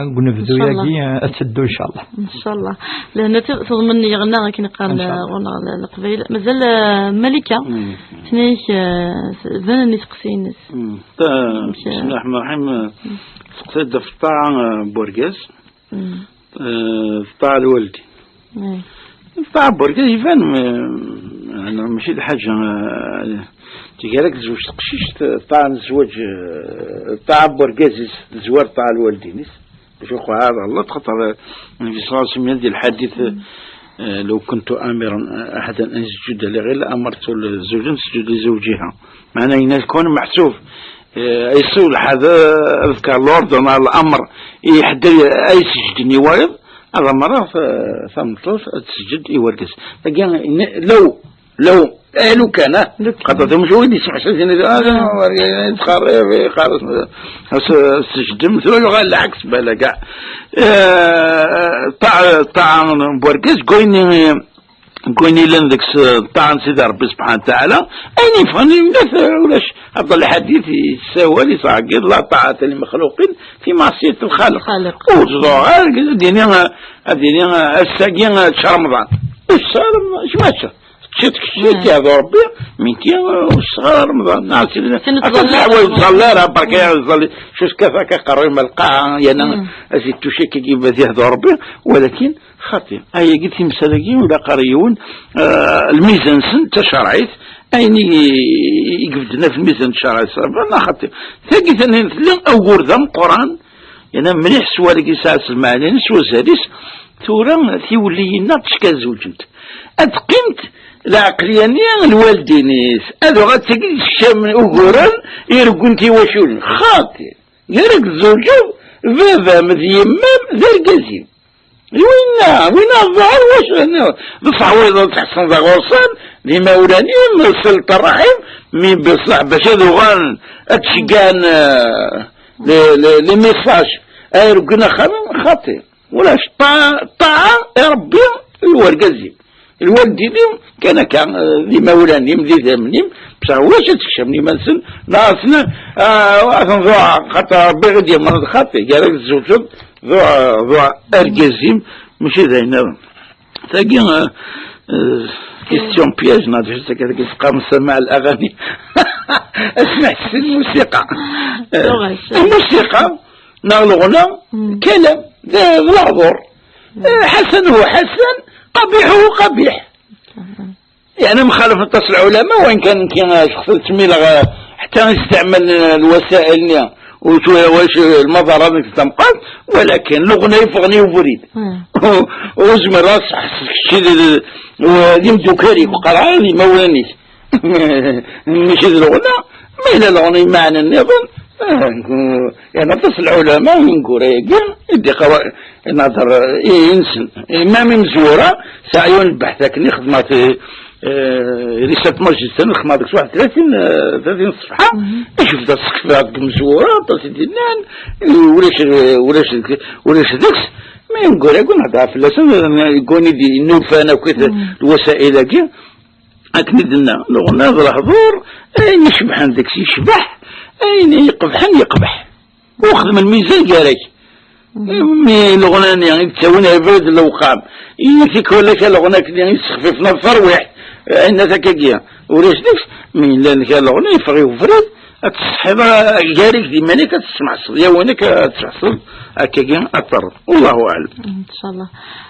deg unebdu-agi, ad teddu, incallah. Incallah. Lehna teḍmen yeɣna akken qqaren, incallah, ɣur-neɣ le-, Leqbayel. Mazal, eh, Malika, tenna-ak, eh, s-, banen iseqsiyen-is. Mm. Ta-, amek, eh, بسم الله الرحمن الرحيم. Teqsiḍ ɣef ṭṭaɛa, eh, n wergaz. Mm. Eh, ṭṭaɛa n lwaldin. Mm. Ṭṭaɛa n wergaz iban, eh, yeɛni mačči d lḥaǧa, eh, tger-ak tezweǧ teqcict, eh, ṭṭaɛa n zzwaǧ, eh, ṭṭaɛa n wergaz-is tezwar ṭṭaɛa n lwaldin-is. Acu yuqeɛ, هذا غلط, خاطر النبي صلى الله عليه وسلم يدي الحديث, آه، لو كنت آمرا أحدا أن يسجد لغير لأمرت الزوجة أن تسجد لزوجها. معناه إن يكون محسوب, آه، يصلح هذا, أذكر الأوردر مع الأمر, يحدى أي سجد نوايض, هذا مرة ف-, فمطلوب تسجد إيوالكس. لكن لو لو، eh, لو كان, eh. لو كان. خاطر مش هو اللي يسمع شيء زين, هذا, آه. يتخرب, يخرب. السجد مثله غير العكس, بلا كاع. Eh, ṭaɛa, ṭaɛa n wergaz, كويني, كويني لندكس, ṭaɛa n Sidi Ṛebbi سبحانه وتعالى, ayen yeffɣen i nnat, ulac. هذا الحديث يساوي, يصعق, لا طاعة لمخلوق في معصية الخالق. الخالق. Ur ẓuɣ ara, ad yini, ad yini, ass-agi, ad tečč Remḍan. Ur tečč ara Remḍan, kmačča. Teččiḍ kečči, ad t-yehdu Ṛebbi, mi ti, ur tesɣar Remḍan. Neɣ sidi, akken akken tẓalli, leḥwal ur tẓalli ara, berka ẓalli. Cus kafak aqerruy ma lqaɛa, yana, ad t-ittuc akka, ad t-yehdu Ṛebbi, walakin xaṭi. Ayagi timsal-agi, ur ilaq ara yiwen, eh, lmizan-nsen d tacerɛit, ayen i, i ibedden ɣef lmizan n tcerɛit, neɣ xaṭi. Tagi tani tella ugur d ameqqran, yerna mliḥ s warag yesɛa s lmeɛna-ines, s wazal-is, tura tiwelliyin-nneɣ tecka zewǧent. Ad qqiment lɛeqliya-nni n lwaldin-is, ad uɣal d tagi d-tekcam uguren, ireggel tiwaculin. Xaṭi, gar-ak tzewǧeḍ, baba-m d yemma-m d argaz-im. D winna, winna ẓẓher wac, d ṣṣeḥwiḍ ad tḥessneḍ ɣur-sen, d imawlan-im, ṣilet ṛṛaḥim, mi beṣṣeḥ bac ad uɣalen ad d-ceggɛen, eh, les, les, les messages, Argel n axxam xaṭi. Ulac ṭa-, ṭaɛa i Ṛebbi, i wergaz-im. Lwaldin-im kan akka, eh, d imawlan-im, d idammen-im, bṣaḥ ulac ad tkecmen iman-nsen, neɣ asen, ah, ad ten-ḍuɛeɣ, xaṭer Ṛebbi i d-yemmren d xaṭi, gar-ak tzewǧeḍ, ḍuɛ, ḍuɛ argaz-im, mačči d ayen nniḍen. Tagi, eh, eh, question piège, neɣ d acu akka, tagi teqqarem samaɛ al-aɣani. Asmaɛ s lmusiqa. Eh, lmusiqa, neɣ leɣna, kalam, d, d lehḍur. Eh, ḥasan hu ḥasan, qabiḥ hu qabiḥ. Yeɛni mxalaf aṭas lɛulama, wa in kan nekki, eh, ttxil-k, tmileɣ, eh, ḥetta isteɛmal, eh, lwasail-nni, u tura wac, eh, lmaḍara-nni d tameqqrant, walakin leɣna yeffɣen i ubrid. U, u zemreɣ ad seḥsef kečči d, d, d imdukal-ik, u qqareɣ d imawlan-ik. Mačči d leɣna, ma yella leɣna imaɛna nniḍen, eh, yeɛni aṭas lɛulama ineggura-agi, i d-iqawa-, inehder, eh, insen. Imam imezwura, sɛiɣ yiwen lbeḥt akken i xedmeɣ, eh, eh, risalt magister, xedmeɣ deg-s waḥed tlatin, eh, tlatin ṣṣefḥa, i jebdeɣ sekfeɣ deg imezwura, aṭas i d-yennan, eh, ulac, eh, ulac, ulac deg-s, ma ineggura-agi nehder fell-asen, eh, yegguni-d innulfan akk lwasail-agi, akken i d-tenna, leɣna d lehdur, ayen icebḥen deg-s yecbeḥ, ayen iqebḥen yeqbeḥ. U xdem lmizan gar-ak. Mi leɣna-nni i d-ttawin abrid n lewqam, i tikwal akka leɣna-nni i d-sexfifen terwiḥt, ayen akkagi, ulac deg-s, mi yellan kra leɣna yeffeɣ i ubrid, ad tesseḥiḍ, ah, gar-ik d iman-ik ad tesmeḥseḍ, yawen-ik ad tesmeḥseḍ, akkagi ad terreḍ. Wallahu aɛlam. Inchallah.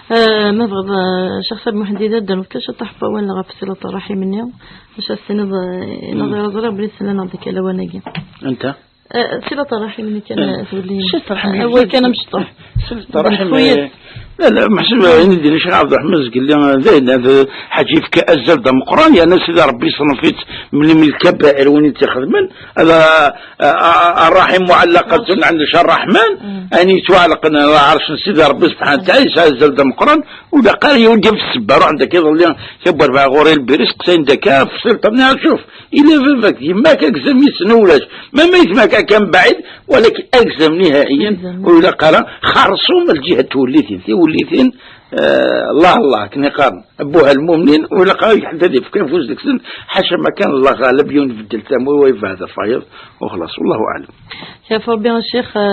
Eh, ma tebɣiḍ, eh, Cheikh Saïd Mouhdi, ad d-nerr kan ciṭṭaḥ n wawal ɣef silat ṛṛaḥim-nni, bac ad s-tiniḍ, eh, inaẓ ẓriɣ belli tessneḍ-d kan lawan-agi. Anta? Eh, silat ṛṛaḥim-nni kan, eh, tewli. Silat ṛṛaḥim. Awal kan amecṭuḥ. Silat ṛṛaḥim, eh, la, la, meḥsub, eh, ayen i d-yenna Ccix Ɛebderreḥman Zgelli, eh, d ayen, eh, d, ḥaǧa yefka azal d ameqqran, yerna Sidi Ṛebbi iṣnef-itt mli, mli lkabair win i tt-ixedmen, ala, eh, eh, eh, ṛṛaḥim muɛallaqatun ɛinda Ṛṛaḥman, ayen yettwaɛellqen ɣer lɛerc n Sidi Ṛebbi subḥanahu wa taɛala, yesɛa azal d ameqqran, u d aqal yiwen d-yaf ssebba, ruḥen-d akka iḍelli, akka n werbaɛ ɣur-i lbir, isteqsayen-d akka, f sulṭan-nni, cuf, ila baba-k, yemma-k, agzam yes-sen ulac, ma ma yetma-k akka mbaɛid, walakin agzam nihaiyan, agzam. Ur ilaq ara, xerṣum lǧiha n twellitin, tiwellitin, eh, Allah, Allah, akken i qqaren, abuha lmumnin, ur ilaq ara ḥedd ad yefk afus deg-sen, ḥaca ma kan Allah ɣaleb, yiwen ibeddel tamurt, wa yebɛed ɣef wayeḍ, u xlaṣ, wallahu aɛlam. Yaf Ṛebbi a Ccix,